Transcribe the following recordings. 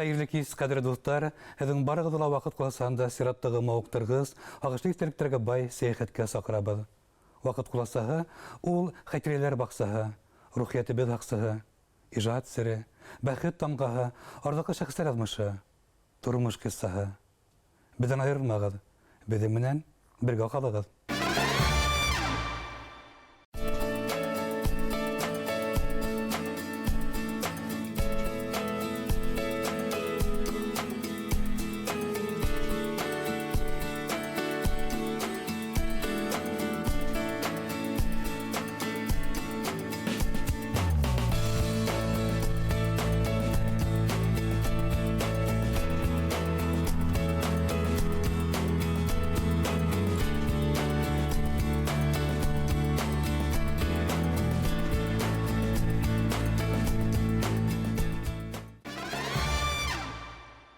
Хәерле кис, ҡәҙерле дуҫтар! Һеҙҙең барығыҙҙы ла ваҡыт ҡуласаһында сираттағы мауыҡтырғыс, һағышлы иҫтәлектәргә бай сәйәхәткә саҡырабыҙ. Ваҡыт ҡуласаһы ул хәтирәләр баҡсаһы, рухиәтебеҙ һаҡсыһы, ижад сере, бәхет тамғаһы, арҙаҡлы шәхестәр яҙмышы, тормош ҡиссаһы. Беҙҙән айырылмағыҙ, беҙҙең менән бергә ҡалығыҙ!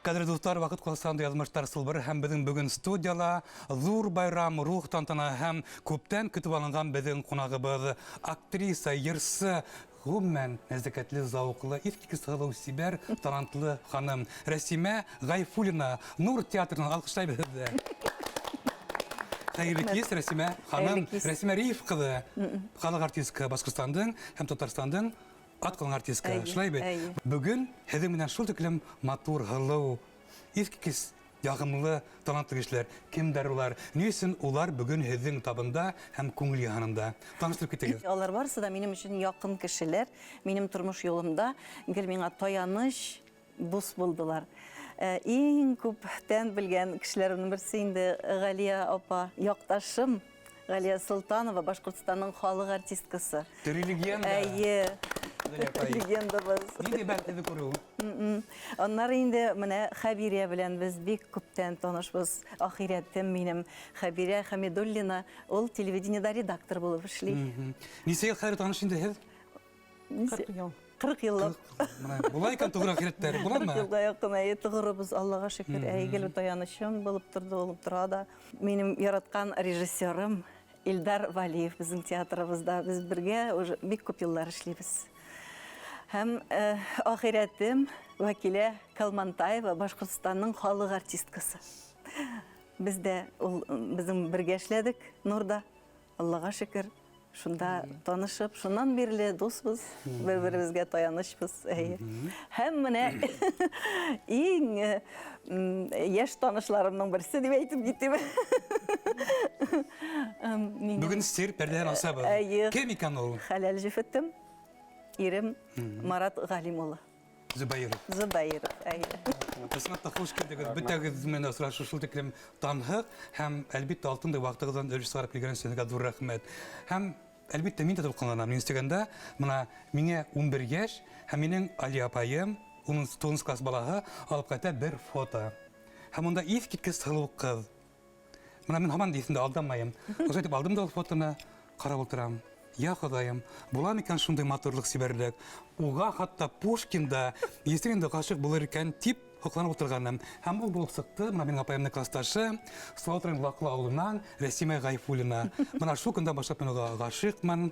Кадерле дуслар, вакыт кылсанды язмыштар сылбыры һәм безнең бүген студияла зур байрам, рух тантана һәм күптән көтеп алынган безнең кунагыбыз, актриса, йырсы, гомумән, нәзакәтле, зәвыклы, искиткеч сылу, сибәр, талантлы ханым Рәсимә Гайфуллина. Нур театрынан алкышлайбыз сезне. Хәерле кич, Рәсимә ханым. Рәсимә Риев кызы, халык артистка Башкортстандың һәм Татарстандың Ат кылган артистка, шулай бит? Бүген һеҙҙең менән шул тиклем матур, һылыу, искиткес ягымлы, талантлы кешеләр. Кемдәр улар? Ни өсөн улар бүген һеҙҙең табында һәм күңел йыһанында? Таныштырып китегеҙ. Алар барысы да минем өчен якын кешеләр, минем тормыш юлымда гел миңа таяныч, дус булдылар. Иң күптән белгән кешеләремнең берсе инде Галия апа, якташым Галия Солтанова, Башкортстанның халык артисткасы. Тере легенда. Әйе. Легендабыз. Нинди бәхетле күрү. Аннары инде менә Хәбирә белән без бик күптән танышбыз. Ахирәтем минем Хәбирә Хәмидуллина, ул телевидениедә редактор булып эшли. Ничә ел хәзер таныш инде һез? 40 ел. 40 еллап. Менә була икән тугры ахирәтләр, буламы? 40 елга якын, әйе, тугрыбыз, Аллага шөкер. Әйе, гел таянычым булып торды, булып тора да. Минем яраткан режиссерым Илдар Валиев безнең театрыбызда. Без бергә уже бик күп еллар эшлибез. Һәм ахирәтем Вәкилә Калмантаева, Башкортстанның халык артисткасы. Без дә ул безнең бергә эшләдек Нурда. Аллага шөкер, шунда танышып, шуннан бирле дусбыз, бер-беребезгә таянычбыз. Әйе. Һәм менә иң яшь танышларымның берсе дип әйтеп китим. Бүген сер пәрдәләр асабыз. Әйе. Кем икән ул? Хәләл җефетем, ирем Марат Галим улы. Зөбәеров. Зөбәеров, әйе. Чынлап та хуш килдегез. Бөтәгез белән очрашу шул тиклем танһык һәм, әлбиттә, алтындай вакытыгыздан өлеш чыгарып килгән өчен сезгә зур рәхмәт. Һәм, әлбиттә, мин дә дулкынланам. Мин үстегәндә, менә миңа 11 яшь һәм минем Али апаем, 9 класс балаһы алып кайта бер фото. Һәм монда искиткеч сылу кыз. Менә мин һаман исемдә алданмаем. Ошо итеп алдым да ул фотоны, карап утырам. Я Ходаем, була микән шундый матурлык, сибәрлек? Уга хатта Пушкин да Есенин да гашыйк булыр икән дип сокланып утырганым. Һәм ул булып чыкты, менә минем апаемның классташы, Салават районы Лаклы авылыннан Рәсимә Гайфуллина. Менә шул көндән башлап мин уга гашыйкмын,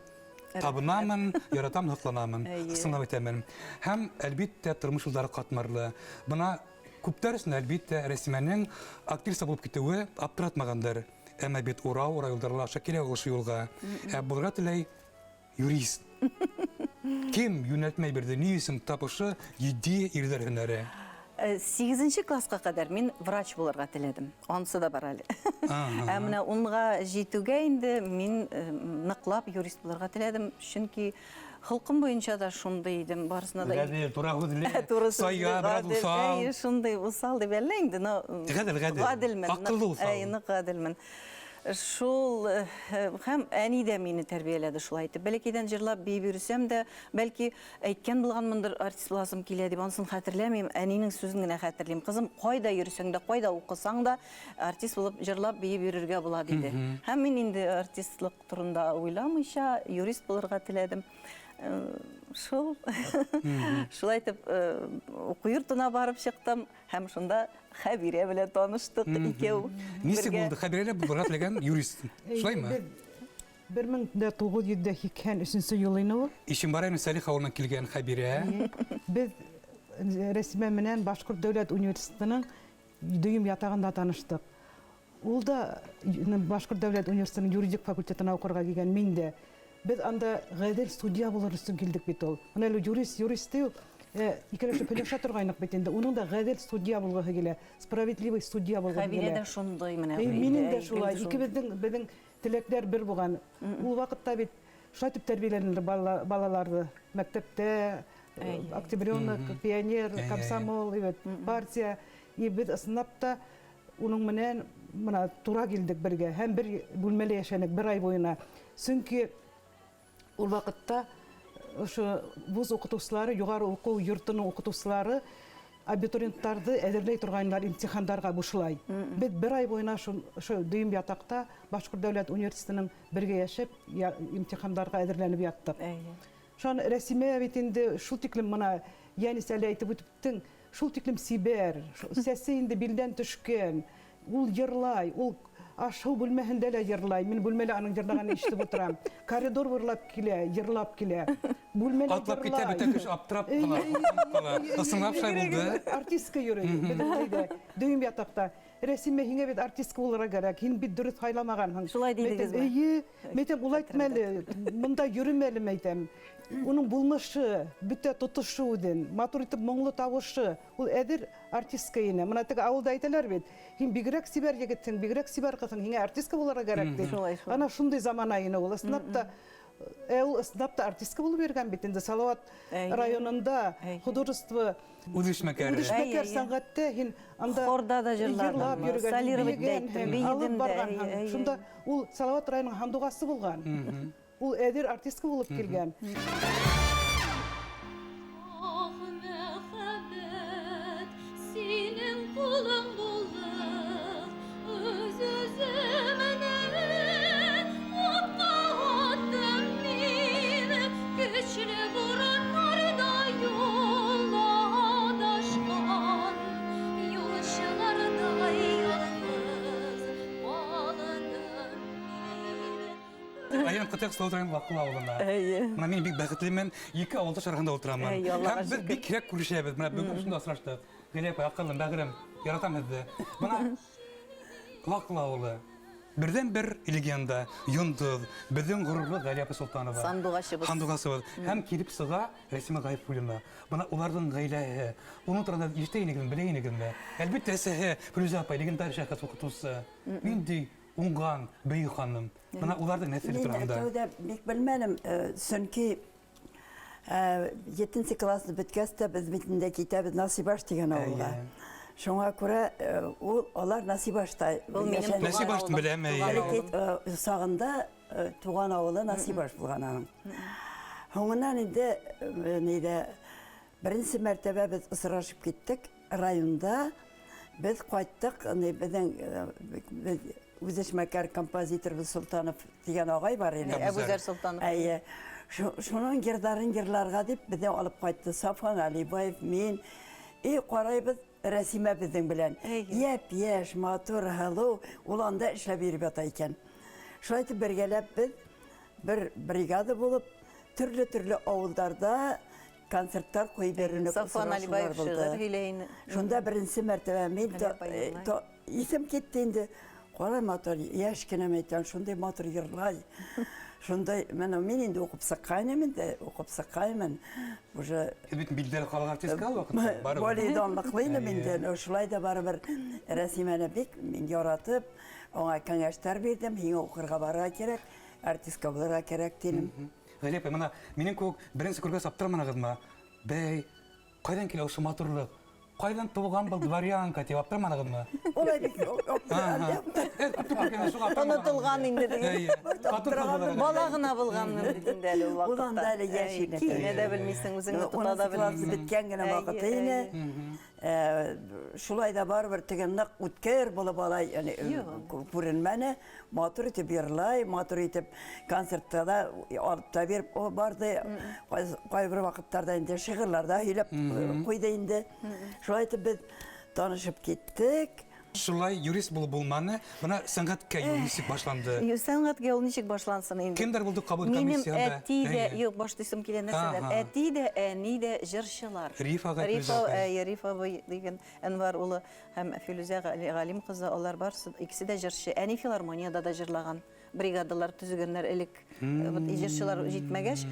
табынамын, яратам, сокланамын, сынап әйтәмен. Һәм, әлбиттә, тормыш юллары катмарлы. Менә Күпләр өчен, әлбиттә, Рәсимәнең актриса булып китүе аптыратмагандыр. Әмма бит урау-урау юлдарлар аша килә ул шул юлга. Ә булырга теләй юрист. Кем юнәлтмәй бирде? Ни өчен тап ошо җитди ирләр һөнәре? Сигезенче класска кадәр мин врач булырга теләдем. Анысы да бар әле. Ә менә унга җитүгә инде мин ныклап юрист булырга теләдем, чөнки Холкым буенча да шундый идем, барысына да. Гадел, тура күзле, туры сая, бераз усал. Әйе, шундый усал дип әллә инде, но гадел, гадел. Гаделмен. Акыллы усал. Әйе, нык гаделмен. Шул һәм әни дә мине тәрбияләде шулай итеп. Бәләкәйдән җырлап, биеп йөрсәм дә, бәлки әйткән булганмындыр, артист буласым килә дип, анысын хәтерләмим. Әнинең сүзен генә хәтерлим. Кызым, кайда йөрсәң дә, кайда укысаң да, артист булып җырлап, биеп йөрергә була, диде. Һәм мин инде артистлык турында уйламыйча, юрист булырга теләдем. Шул. Шулай итеп, уку йортына барып чыктым һәм шунда Хәбирә белән таныштык икәү. Ничек булды? Хәбирә дә булырга теләгән юрист. Шулаймы? 1983 ел ине ул. Ишембай районы Сәлих авылыннан килгән Хәбирә. Без Рәсимә менән Башҡорт дәүләт университетының дөйөм ятағында таныштыҡ. Ул да Башҡорт дәүләт университетының юридик факультетына уҡырға килгән, мин дә. Беҙ анда ғәҙел судья булыр өсөн килдек бит ул. Бына әле юрист, юрист ти ул. Икәүләшеп һөйләшә торғайныҡ бит инде. Уның да ғәҙел судья булғыһы килә, справедливый судья булғыһы Хәбирә килә. дә шундай менә. Минең дә шулай. Икебеҙҙең беҙҙең теләктәр бер булған. Ул ваҡытта бит шулай итеп тәрбиәләнеләр балаларҙы. Мәктәптә, октябренок, пионер, комсомол, партия. И беҙ ысынлап та уның менән бына тура килдек бергә һәм бер бүлмәлә йәшәнек бер ай буйына. Сөнки ул ваҡытта ошо вуз уҡытыусылары, юғары уҡыу йортоноң уҡытыусылары абитуриенттарҙы әҙерләй торғайнылар имтихандарға бушлай. Беҙ бер ай буйына ошо дөйөм ятаҡта Башҡорт дәүләт университетының бергә йәшәп имтихандарға әҙерләнеп яттыҡ. Шунан Рәсимә бит инде шул тиклем бына Йәнис әле әйтеп үттең, шул тиклем сибәр, сәсе инде билдән төшкән, ул йырлай, ул аш-һыу бүлмәһендә лә йырлай. Мин бүлмәлә аның йырлағанын ишетеп ултырам. Коридор буйлап килә, йырлап килә. Бүлмәлә Атлап китә, йырлай. бөтә кеше аптырап ҡала. Ысынлап шулай булды. Артистка йөрөй, беҙҙең өйҙә, дөйөм ятаҡта. Рәсимә, һиңә бит артистка булырға кәрәк, һин бит дөрөҫ һайламағанһың. Шулай тинегеҙме? Эйе, мәйтәм, улай әйтмә әле, бында йөрөмә әле, мәйтәм. Уның булмышы, бөтә тотошы үҙен, матур итеп моңло тауышы, ул әҙер артистка ине. Бына теге ауылда әйтәләр бит, һин бигерәк сибәр егетһең, бигерәк сибәр ҡыҙһың, һиңә артистка булырға кәрәк тип. Шулай, шулай. Ана шундай замана ине ул. Ысынлап та, ул ысынлап та артистка булып йөрөгән бит инде. Салават районында художество Үҙ эшмәкәре. Үҙ эшмәкәр сәнғәттә һин анда Хорҙа да йырлап йырланым, йөрөгән, солировать бейегән әйттем, һәм бейедем алып дә, барғанһың. Шунда ул Салават районының һандуғасы булған. Ул әҙер артистка булып килгән. Ах, мөхәббәт, синең ҡулың булып, үҙ-үҙемде утҡа аттым мин. Көслө бураннарҙа юл аҙашҡан, юлсыларҙай ялғыҙ ҡалдым мин. Район Ҡытыҡ Салават районы Лаҡлы ауылында. Бына мин бик бәхетлемен, ике ауылдаш араһында ултырамын. Аллаға Һәм беҙ шөкөр. бик һирәк күрешәбеҙ. Бына бөгөн шунда осраштыҡ. Ғәлиә апай, аҡыллым, бәғерем, яратам һеҙҙе. Бына Лаҡлы ауылы. Берҙән-бер легенда, йондоҙ, беҙҙең ғорурлыҡ Ғәлиә апай Солтанова. Сандуғашыбыҙ. Һандуғасыбыҙ. Һәм килеп сыға Рәсимә Ғайфуллина. Бына уларҙың ғаиләһе. Уның тураһында ишетә инегеҙме, белә инегеҙме? Әлбиттә, әсәһе Флүзә апай, легендар шәхес, уҡытыусы. Ниндәй уңған, бөйөк ханым. Бына уларҙың нәҫеле Мин тураһында. тәүҙә бик белмәнем, сөнки етенсе классны бөткәс тә беҙ бит инде китәбеҙ Насибаш тигән ауылға. Шуңа күрә ул алар Насибашта Был минең йәшәне. туған Насибашты ауылым. беләм, әйе. Туған Бәләкәй, ауылым. сағында, туған ауылы Насибаш булған аның. Һуңынан инде, нейҙә, беренсе мәртәбә беҙ осрашып киттек районда. Беҙ ҡайттыҡ, ни, беҙҙең, беҙ үҙ эшмәкәр композиторыбыҙ Солтанов тигән ағай бар ине. Әбүзәр Солтанов. Әйе. Шуның йырҙарын йырларға тип беҙҙе алып ҡайтты Сафуан Алибаев, мин. И ҡарайбыҙ, Рәсимә беҙҙең белән. Йәп-йәш, матур, һылыу, ул анда эшләп йөрөп ята икән. Шулай итеп бергәләп беҙ бер бригада булып төрлө-төрлө ауылдарҙа концерттар ҡуйып йөрөнөк, Сафуан осрашыуҙар Алибаев булды. шиғыр һөйләй ине. Шунда беренсе мәртәбә мин Алибай йырлай. исем китте инде. Ҡарай матур, йәш кенә әйтәм, шундай матур йырлай. Шундай, мин инде уҡып сыҡҡайным инде, уҡып сыҡҡаймын. Уже Һеҙ бит билдәле халыҡ артистка ул ваҡытта, барыбер. Более данлыҡлы инем инде, но шулай ҙа барыбер Рәсимәне бик мин яратып, аңа кәңәштәр бирҙем, һиңә уҡырға барырға кәрәк, артистка булырға кәрәк тинем. Ғәлиә апай, бына минең кеүек беренсе күргәс аптыраманығыҙмы? Бәй, ҡайҙан килә ошо матурлыҡ? Ҡайҙан тыуған был дворянка тип аптыраманығыҙмы? Улай бик Онотолған инде тигән. Эйе. Бала ғына булғанмын бит инде әле ул ваҡытта. Ул анда әле йәш ине. Киенә дә белмәйсең, үҙеңде тота да Унынсы классы белмәйсең. бөткән генә ваҡыты ине. Шулай ҙа барыбер теге ныҡ үткер булып алай, күренмәне. Матур итеп йырлай, матур итеп концертта да алып та биреп о, барҙы. Ҡайбер ваҡыттарҙа инде шиғырлар ҙа һөйләп ҡуйҙы инде. Шулай итеп беҙ танышып киттек. Шулай юрист булып булманы. Бына сәнгатькә юл ничек башланды? Сәнгатькә юл ничек башлансын инде? Кемдәр булды кабул Минем комиссияндә? әти дә, юк, башлыйсым килә нәрсәдән. Әти дә, әни дә җырчылар. Риф агай, Филүзә апай. Риф абый дигән Әнвар улы һәм Филүзә Галим кызы, алар барысы икесе дә җырчы. Әни филармониядә дә җырлаган. Бригадалар төзегәннәр элек. Вот җырчылар җитмәгәч,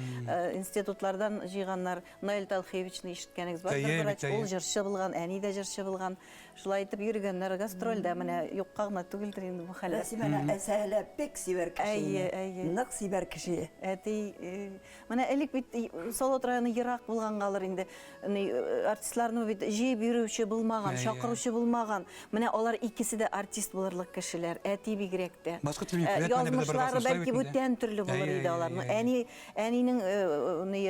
институтлардан җыйганнар. Наил Талхиевичны ишеткәнегез бардыр, врач. Ул җырчы булган, әни дә җырчы булган. Шулай итеп йөргәннәр гастрольдә, менә юкка гына түгелдер инде бу хәлләр. Рәсимәнең әсәһе лә бик сибәр кеше иде. Әйе, әйе. Нык сибәр кеше. Әти, менә элек бит Салават районы ерак булгангалыр инде, ни, артистларны бит җыеп йөрүче булмаган, чакыручы булмаган. Менә алар икесе дә артист булырлык кешеләр, әти бигрәк тә. Башка төрле күрәтмәне бездә Язмышлары бәлки бүтән төрле булыр иде аларның. Әни, әнинең ни,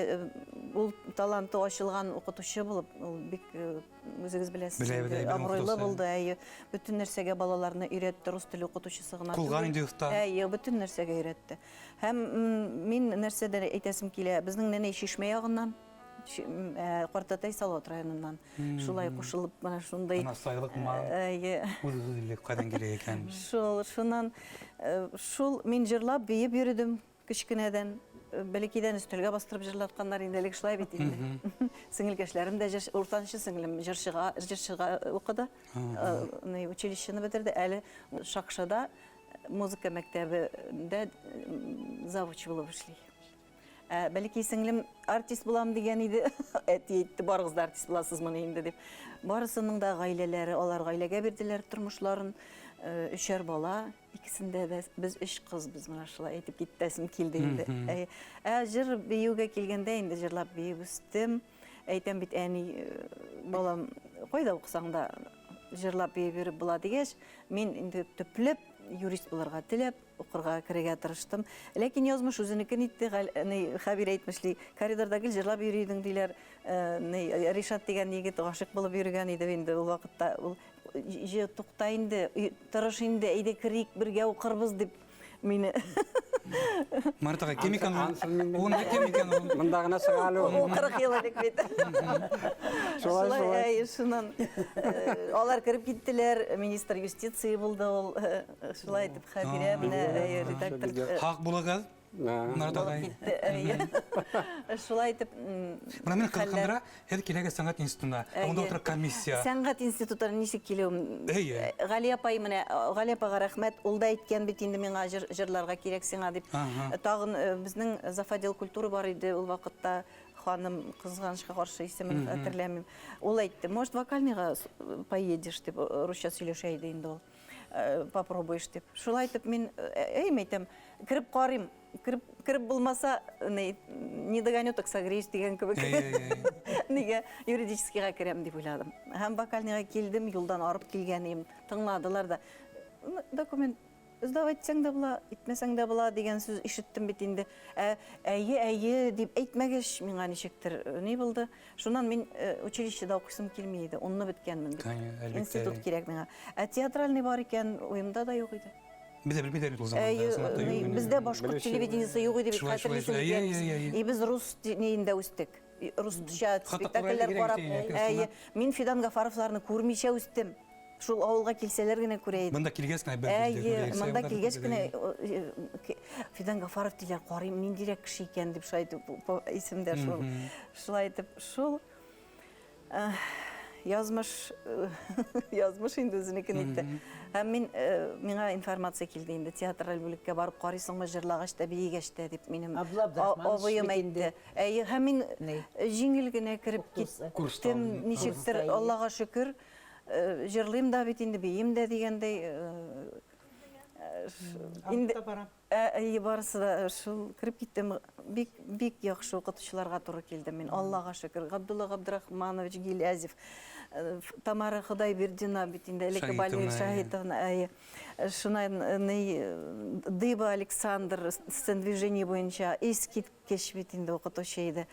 ул таланты ачылган укытучы булып, ул бик Үзегез беләсез, Белә, белә, инде абруйлы булды, әйе. Бөтен нәрсәгә балаларны өйрәтте, рус теле укытучысы гына Кулга нинди оста. Әйе, бөтен нәрсәгә өйрәтте. Һәм мин нәрсәдер әйтәсем килә, безнең нәнәй Чишмә ягыннан, Картатай Салават районыннан. Шулай кушылып, менә шундый. Ана сайлык ма. Әйе. Үз-үзлек кайдан килә икән? Шул, шуннан шул мин җырлап, биеп йөрдем. Кечкенәдән, бәләкәйдән өстәлгә бастырып җырлатканнар инде, элек шулай бит инде. Сеңелкәшләрем дә җыр, уртанчы сеңлем җырчыга, җырчыга укыды. Училищены бетерде. Әле Шакшада музыка мәктәбендә завуч булып эшли. Ә бәләкәй сеңлем артист булам дигән иде. Әти әйтте, барыгыз да артист буласызмыни инде дип. Барысының да гаиләләре, алар гаиләгә бирделәр тормышларын. Өчәр бала, Икесендә дә без өч кыз без менә шулай әйтеп китәсем килде инде. Әй, ә җыр биюгә килгәндә инде җырлап биеп үстем. Әйтәм бит, әни, балам, кайда укысаң да җырлап биеп йөреп була дигәч, мин инде төпләп юрист булырга теләп, укырга керергә тырыштым. Ләкин язмыш үзенекен итте, ни, Хәбир әйтмешли, коридорда гел җырлап йөри идең диләр. Ни, Ришат дигән егет гашыйк булып йөргән иде инде ул вакытта. Ул Җе, тукта инде, тырыш инде, әйдә керик, бергә укырбыз дип мине. Марат агай, кем икән ул? Ул кем икән ул? Монда гына чыга әле ул. Ул 40 ел элек бит. Шулай, шулай. Әй, шуннан алар кереп киттеләр, министр юстиции булды ул. Шулай итеп Хәбирә менә редактор. Хак булыгыз. Марат агай. Шулай итеп, Менә мине кызыксындыра, һеҙ киләгеҙ сәнгать институтына, ә унда утыра комиссия. Сәнгать институтына ничек килүем? Әйе. Гали апай менә, Гали апага рәхмәт, ул да әйткән бит инде миңа җырларга кирәк сиңа дип. Тагын безнең завотдел культуры бар иде ул вакытта, ханым, кызганычка каршы исемен хәтерләмим. Ул әйтте, может, вокальныйга поедешь дип, русча сөйләшә иде инде ул. Попробуешь дип. Шулай итеп мин, әй, әйтәм, кереп карыйм. Кереп, кереп булмаса, не, не догоню, так согреюсь дигән кебек. Нигә юридическийга керәм дип уйладым. Һәм вокальныйга килдем, юлдан арып килгән идем. Тыңладылар да. Документ сдавать итсәң дә була, итмәсәң дә була дигән сүз ишеттем бит инде. Ә, әйе, әйе дип әйтмәгәч, миңа ничектер ни булды. Шуннан мин училищеда укыйсым килми иде, унны беткәнмен бит. Институт кирәк миңа. Ә театральный бар икән, уемда да юк иде. Бездә белмиләр бит ул заманда. Бездә башкорт телевидениесе юк иде бит, хәтерлисең икән. И без рус ниендә үстек. Русча спектакльләр карап. Әйе, мин Фидан Гафаровларны күрмичә үстем. Шул авылга килсәләр генә күрә идем. Монда килгәч кенә бер Әйе, монда килгәч кенә Фидан Гафаров диләр, карыйм, ниндирәк кеше икән дип шулай итеп исемдә шул. Шулай итеп шул язмыш язмыш инде үзенекен итте. Һәм мин миңа информация килде инде театраль бүлеккә барып карыйсыңмы, җырлагач та, биегәч тә дип минем абыем әйтте. Әйе, һәм мин җиңел генә кереп киттем, ничектер, Аллага шөкер, җырлыйм да бит инде, биим дә дигәндәй. Инде барам. Әйе, барысы да шул кереп киттем. Бик бик яхшы укытучыларга туры килдем мин. Аллага шөкер. Габдулла Габдрахманович Гилязев, Тамара Худайбердина бит инде элекке Балиев Шаһитовна, әйе. Шуннан Дыба Александр сцендвижение буенча искиткеч Кеш бит инде укытучы иде.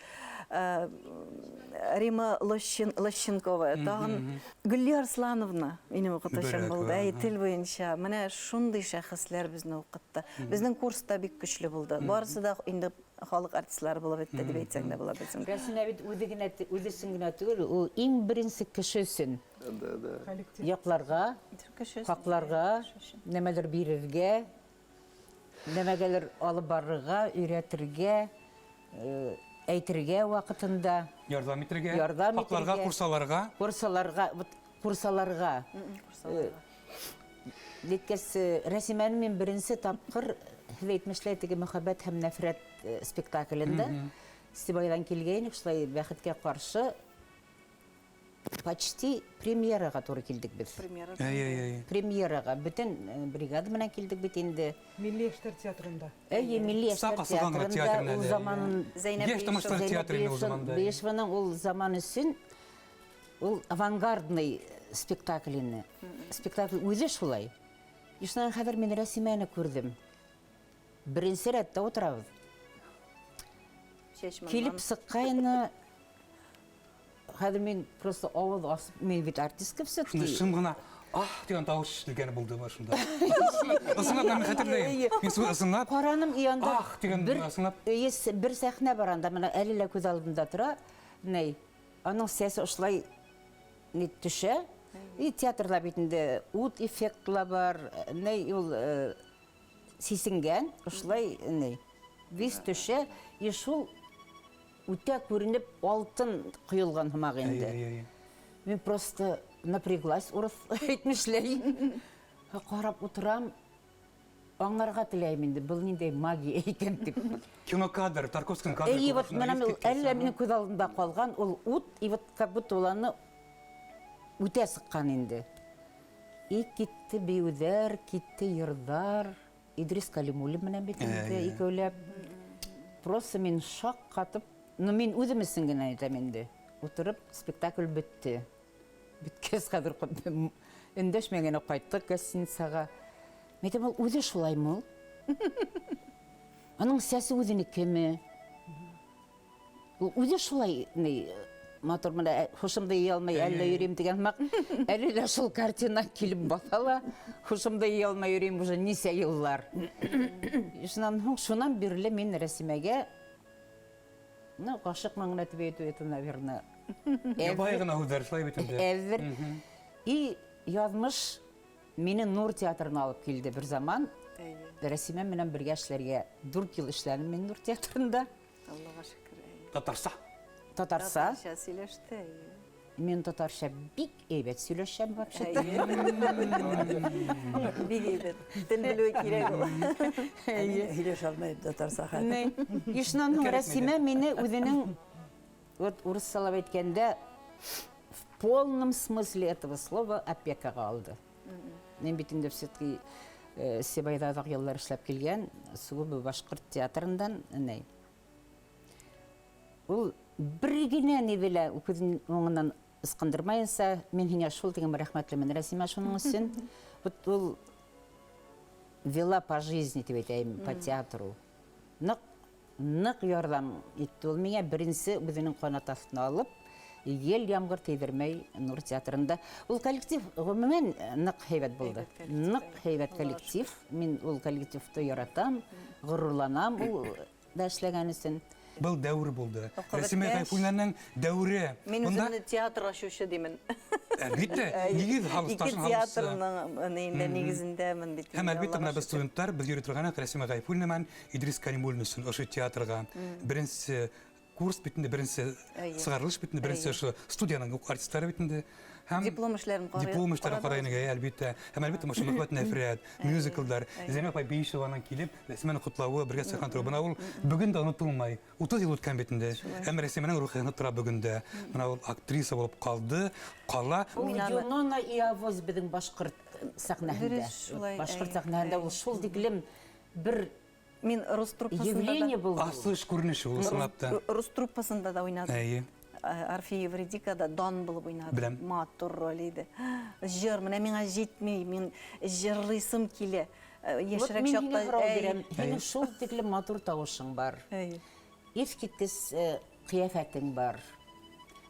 Рима Лощенкова, тагын Гөлли Арслановна минем укытучым булды. Әй, тел буенча. Менә шундый шәхесләр безне укытты. Безнең курс та бик көчле булды. Барысы да инде халык артистлары булып бетте дип әйтсәң дә була безнең. Рәсимә бит үзе генә үзе өчен генә түгел, ул иң беренче кеше өчен. Якларга, хакларга, нәмәләр бирергә, нәмәгәләр алып барырга, өйрәтергә, әйтергә вакытында. Ярдәм итергә, Ярдәм хакларга, итергә. курсаларга. Курсаларга, вот курсаларга. Ниткәс, Рәсимәне мин беренче тапкыр, һеҙ әйтмешләй, теге Мөхәббәт һәм нәфрәт спектаклендә Сибайҙан килгәйнек, шулай бәхеткә ҡаршы почти премьераға тура килдек беҙ. Премьера. Әй, әй, әй. Премьераға бөтөн бригада менән килдек бит инде. Милли яшьләр театрында. Әйе, Милли яшьләр Саҡ асылған ғына театрында театрында ул әле, заман Зәйнәб Йәш тамашалар Зәйнәб театры ине ул заманда. Бейешеваның ул заман өсөн ул авангардный спектакль ине. Спектакль үҙе шулай. И шунан хәҙер мин Рәсимәне күрҙем. Беренсе рәттә ултырабыҙ. Чәчмәннән. Килеп сыҡҡайны, хәҙер мин просто ауыҙ асып, мин бит артистка все-таки. Шунда шым ғына ах тигән тауыш ишетелгәне булды башында. Ысынлап мин хәтерләйем. Мин шул ысынлап Ҡараным и анда Ах тигән бер, ысынлап эйе, бер сәхнә бар анда, мына әле лә күҙ алдымда тора. Ней, аның сәсе ошолай ни төшә. И театрҙа бит инде ут эффекты ла бар, ней ул сисенгән, ошолай ней. Вис төшә, и шул үтә күренеп алтын ҡойолған һымаҡ инде. Әй, әй, әй. Мин просто напряглась, урыҫ әйтмешләй. Ҡарап ултырам, аңларға теләйем инде, был ниндәй магия икән дип. Кино кадр, Тарковскийның кадры. И вот мына мин әллә минең күҙ алдымда ҡалған ул ут, и вот как будто уларны үтә сыҡҡан инде. И китте бейеүҙәр, китте йырҙар. Идрис Калимуллин менән бит инде икәүләп. Просто мин шаҡ ҡатып, ну мин үҙем өсөн генә әйтәм инде. Ултырып спектакль бөттө. Бөткәс хәҙер өндәшмәй генә ҡайттыҡ гостиницаға. Мин әйтәм, ул үҙе шулаймы ул? Аның сәсе үҙенекеме? Ул үҙе шулай ни матур менә һушымды йыя алмай әллә йөрөйөм тигән һымаҡ. Әле лә шул картина килеп баҫа ла, һушымды йыя алмай йөрөйөм уже нисә йыллар. Шунан һуң, шунан бирле мин Рәсимәгә, ну, ғашиҡмын ғына тип әйтеү, это, наверное, Ябай ғына һүҙҙәр шулай бит инде. Әҙер. И яҙмыш мине Нур театрына алып килде бер заман. Рәсимә менән бергә эшләргә. 4 йыл эшләнем мин Нур театрында. Аллаға шөкөр. Әйе. Татарса. Татарса. Татарча сөйләште. Әйе. Мин татарча бик әйбәт сөйләшәм вообще-то. Бик әйбәт. Тел белү кирәк ул. Һөйләшә алмайым татарса хәҙер. И шунан һуң Кәрәкмәй Рәсимә мине үҙенең, вот урыҫсалап әйткәндә, в полном смысле этого слова опекаға алды. Мин бит инде все-таки Сибайҙа оҙаҡ йыллар эшләп килгән, сугубо башҡорт театрындан, ней. Ул бер генә ниҙе лә күҙен уңынан ысҡындырмайынса, мин һиңә шул тигән рәхмәтлемен, Рәсимә, шуның өсөн. Вот ул вела по жизни, тип әйтәйем, по театру. Ныҡ, ныҡ ярҙам итте ул миңә, беренсе үҙенең ҡанат аҫтына алып, ел ямғыр тейҙермәй Нур театрында. Ул коллектив ғөмүмән ныҡ һәйбәт булды. Һәйбәт коллектив, Ныҡ һәйбәт коллектив. Мин ул коллективты яратам, ғорурланам ул да эшләгән өсөн. Был дәүер булды. Уҡып Рәсимә бөткәс, Ғәйфуллинаның дәүере. Мин Бында үҙемне театр асыусы тимен. Әлбиттә, нигеҙ һалыш, Ике ташын һалыусы. театрның нейендә нигеҙендәмен бит. Һәм әлбиттә, менә Аллаға беҙ шөкөр. студенттар, беҙ йөрөй торған Рәсимә Ғәйфуллина менән Идрис Калимуллин өсөн ошо театрға беренсе курс бит инде, беренсе сығарылыш бит инде, беренсе ошо студияның артистлары бит инде. Һәм Диплом эшләрен ҡарай- диплом эшләрен ҡарадығыҙ. ҡарай инек, әлбиттә. Һәм әлбиттә, ошо Мөхәббәт, нәфрәт, мюзиклдар, Зәйнәб апай Бейишеваның килеп, Рәсимәне ҡотлауы, бергә сәхнә тороу. Бына ул бөгөн дә онотолмай. 30 йыл үткән бит инде. Әммә Рәсимәнең рухы янып тора бөгөн дә. Бына ул актриса булып ҡалды, ҡала. Ул Мин аны- Юнона и Авось беҙҙең башҡорт сәхнәһендә. Дөрөҫ, шулай, Башҡорт сәхнәһендә ул шул тиклем бер Мин рус труппасында явление да булды. Асыш күренеше ул ысынлап та. Рус труппасында да уйнадым. Орфей Евредикада Дон булып уйнадым. Беләм. Матур роль иде. Җыр, менә миңа җитми, мин җырлыйсым килә. Вот Яшьрәк мин чакта, һиңә һорау бирәм. Әй. Һинең шул тиклем матур тавышың бар. Иҫ киткес ҡиәфәтең бар.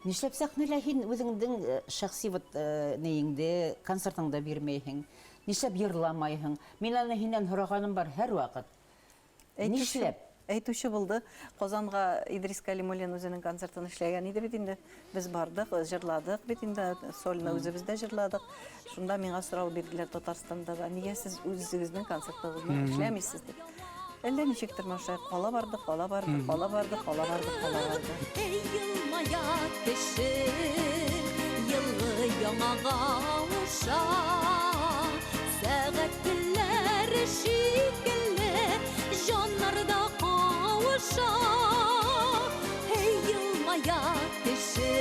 Нишләп сәхнәлә һин үҙеңдең шәхси вот нейеңде, концертыңды бирмәйһең? Нишләп йырламайһың? Мин аны һинән һорағаным бар һәр ваҡыт. Әйтеп Нишләп? Әйтүче булды. Казанга Идрис Калимуллин үзенең концертын эшләгән иде бит инде. Без бардык, җырладык бит инде, сольно үзебез дә җырладык. Шунда миңа сорау бирделәр Татарстанда да, нигә сез үзегезнең концертыгызны эшләмисез дип. Әллә ничектер менә кала барды, кала барды, кала барды, кала барды, кала барды. Эй, елмая кеше, елгы яңага авыша. Сәгать телләре шикелле, җаннар да кавыша. Эй, елмая кеше,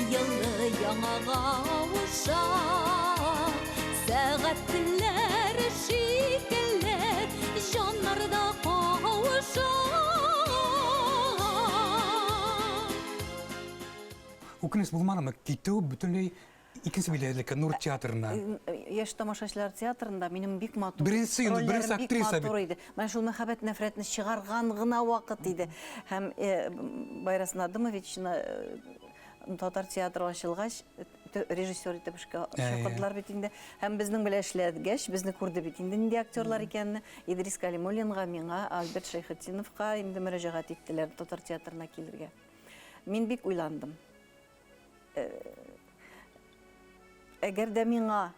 елгы яңага авыша. Сәгать телләре шикелле, җаннар да кавыша. Үкенеч булмадымы? Китү бөтенләй икенче биләлеккә, Нур театрына. Яшь тамашачылар театрында минем бик матур Беренче инде, рольләрем беренче бик актриса матур иде. Менә шул мәхәббәт нәфрәтне чыгарган гына вакыт иде. Һәм Байрас Надымовичны татар театры ачылгач, режиссер итеп эшкә чакырдылар бит инде. Һәм безнең белән эшләгәч, безне күрде бит инде нинди актерлар икәнне. Идрис Калимуллинга, миңа, Альберт Шәйхетдиновка инде мөрәҗәгать иттеләр татар театрына килергә. Мин бик уйландым. Әгәр дә миңа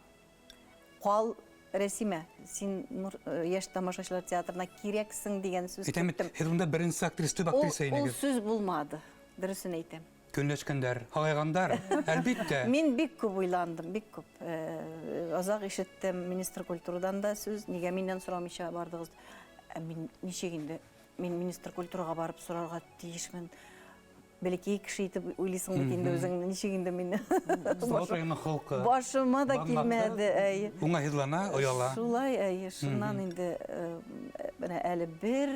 кал, Рәсимә, син Нур, яшь тамашачылар театрына кирәксең дигән сүз Әйтәм бит, көттем. һеҙ унда беренче актриса, төп Ул, актриса ул инегеҙ. сүз булмады, дөресен әйтәм. Көнләшкәндәр, һағайғандар, әлбиттә. Мин бик күп уйландым, бик күп. Азак ишеттем министр культурадан да сүз, нигә миннән сорамыйча бардыгыз? Ә мин ничек инде, мин министр культурага барып сорарга тиешмен. Бәләкәй кеше итеп уйлыйсың бит инде үзеңне, ничек инде мине? Салават районы халкы. Башыма да Бармакта килмәде, әйе. Уңайһыҙлана, ояла. Шулай, әйе, шуннан инде, менә әле бер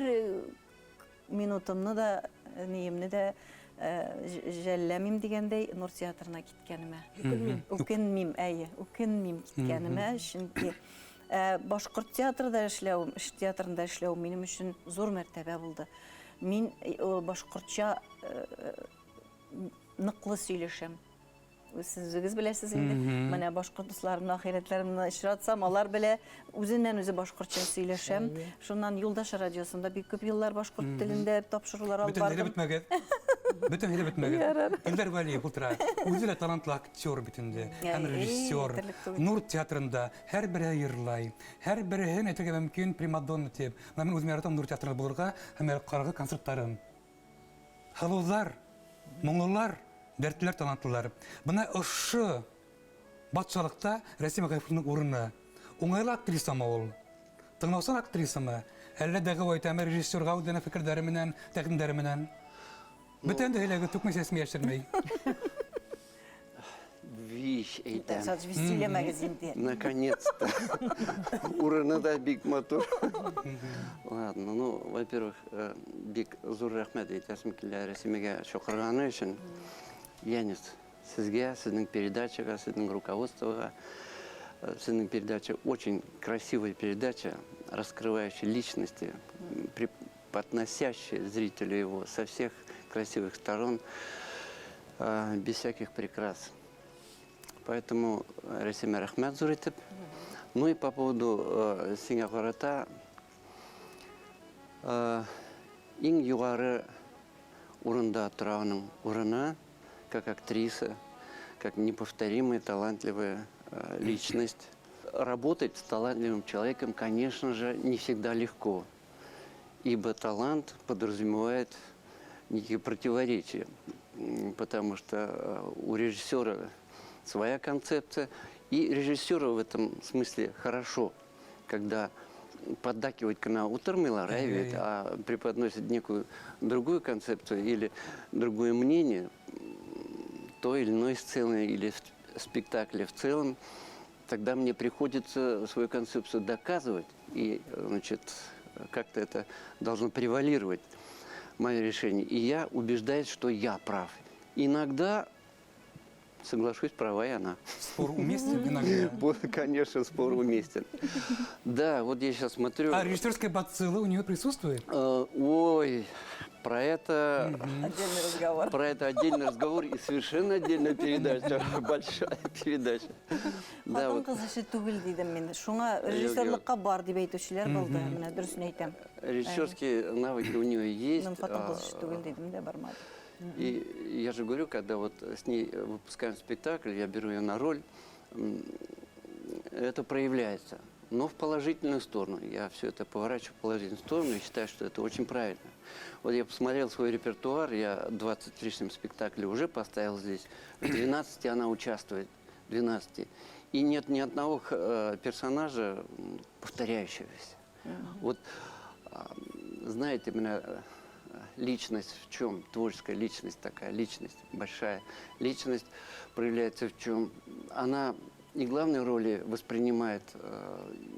минутымны да, ниемне дә жәлләмим дигәндәй Нур театрына киткәнемә. Үкенмим, әйе, үкенмим киткәнемә, чөнки башкорт театрында эшләү, эш театрында эшләү минем өчен зур мәртәбә булды. Мин башкортча ныклы сөйләшәм. Сез үзегез беләсез инде. Менә башкорт дусларымны, ахирәтләремне очратсам, алар белә үзеннән үзе башкортча сөйләшәм. Шуннан Юлдаш радиосында бик күп еллар башкорт телендә тапшырулар алып Бөтен һәйдә бардым. бетмәгез. Бөтен һәйдә бетмәгез. Илдар Вәлиев утыра. Үзе дә талантлы актер бит инде, һәм Әй, режиссер. әйтерлек түгел. Нур театрында һәр береһе йырлай. Һәр береһен әйтергә мөмкин примадонна дип. Менә мин үзем яратам Нур театрында булырга һәм карарга концертларын. Һылулар, моңлылар, дәртлеләр, талантлылар. Бына ошо батшалыҡта Рәсимә Ғәфүрҙең урыны. Уңайлы актрисамы ул? Тыңлаусан актрисамы? Әллә дәғүә итәме режиссерға үҙенең фекерҙәре менән, тәҡдимдәре менән? Бөтәһен дә һөйләгеҙ, түкмәй сәсмәй йәшермәй. Вещь әйтәм. Садж, сөйләмәгеҙ инде. Наконец-то. Урыны да бик матур. Ладно, ну, во-первых, бик зур рәхмәт әйтәсем килә Рәсимәгә чакырганы өчен. Янис, сезгә, сезнең передачага, сезнең руководствога. Сезнең передача очень красивая передача, раскрывающая личности, преподносящая зрителю его со всех красивых сторон, без всяких прикрас. Поэтому Рәсимә рәхмәт зур итеп. Ну и по поводу сиңа ҡарата, иң юғары урында тора уның урыны, как актриса, как неповторимая, талантливая личность. Работать с талантливым человеком, конечно же, не всегда легко, ибо талант подразумевает некие противоречия, потому что у режиссера своя концепция, и режиссеру в этом смысле хорошо, когда поддакивать к на ултырмайлар, ведь, а преподносит некую другую концепцию или другое мнение той или иной сцены или в спектакле в целом, тогда мне приходится свою концепцию доказывать, и, значит, как-то это должно превалировать, мое решение. И я убеждаюсь, что я прав. Иногда, соглашусь, права и она. Спор уместен иногда? Конечно, спор уместен. Да, вот я сейчас смотрю. А режиссерская бацилла у нее присутствует? Ой, Про это Отдельный разговор. Про это отдельный разговор и совершенно отдельная передача, большая передача. Да, вот Хатын-кыз эше түгел дидем мин. Шуңа режиссерлыкка бар дип әйтүчеләр булды. Менә дөресен әйтәм. Режиссерские навыки у нее есть. Мин хатын-кыз эше түгел дидем дә бармадым. И я же говорю, когда вот с ней выпускаем спектакль, я беру ее на роль, это проявляется. Но в положительную сторону. Я все это поворачиваю в положительную сторону и считаю, что это очень правильно. Вот я посмотрел свой репертуар, я 20 с лишним спектаклей уже поставил здесь. В 12 она участвует. 12. И нет ни одного персонажа повторяющегося. Вот, знаете, у меня личность в чем? Творческая личность такая, личность большая. Личность проявляется в чем? Она и главные роли воспринимает,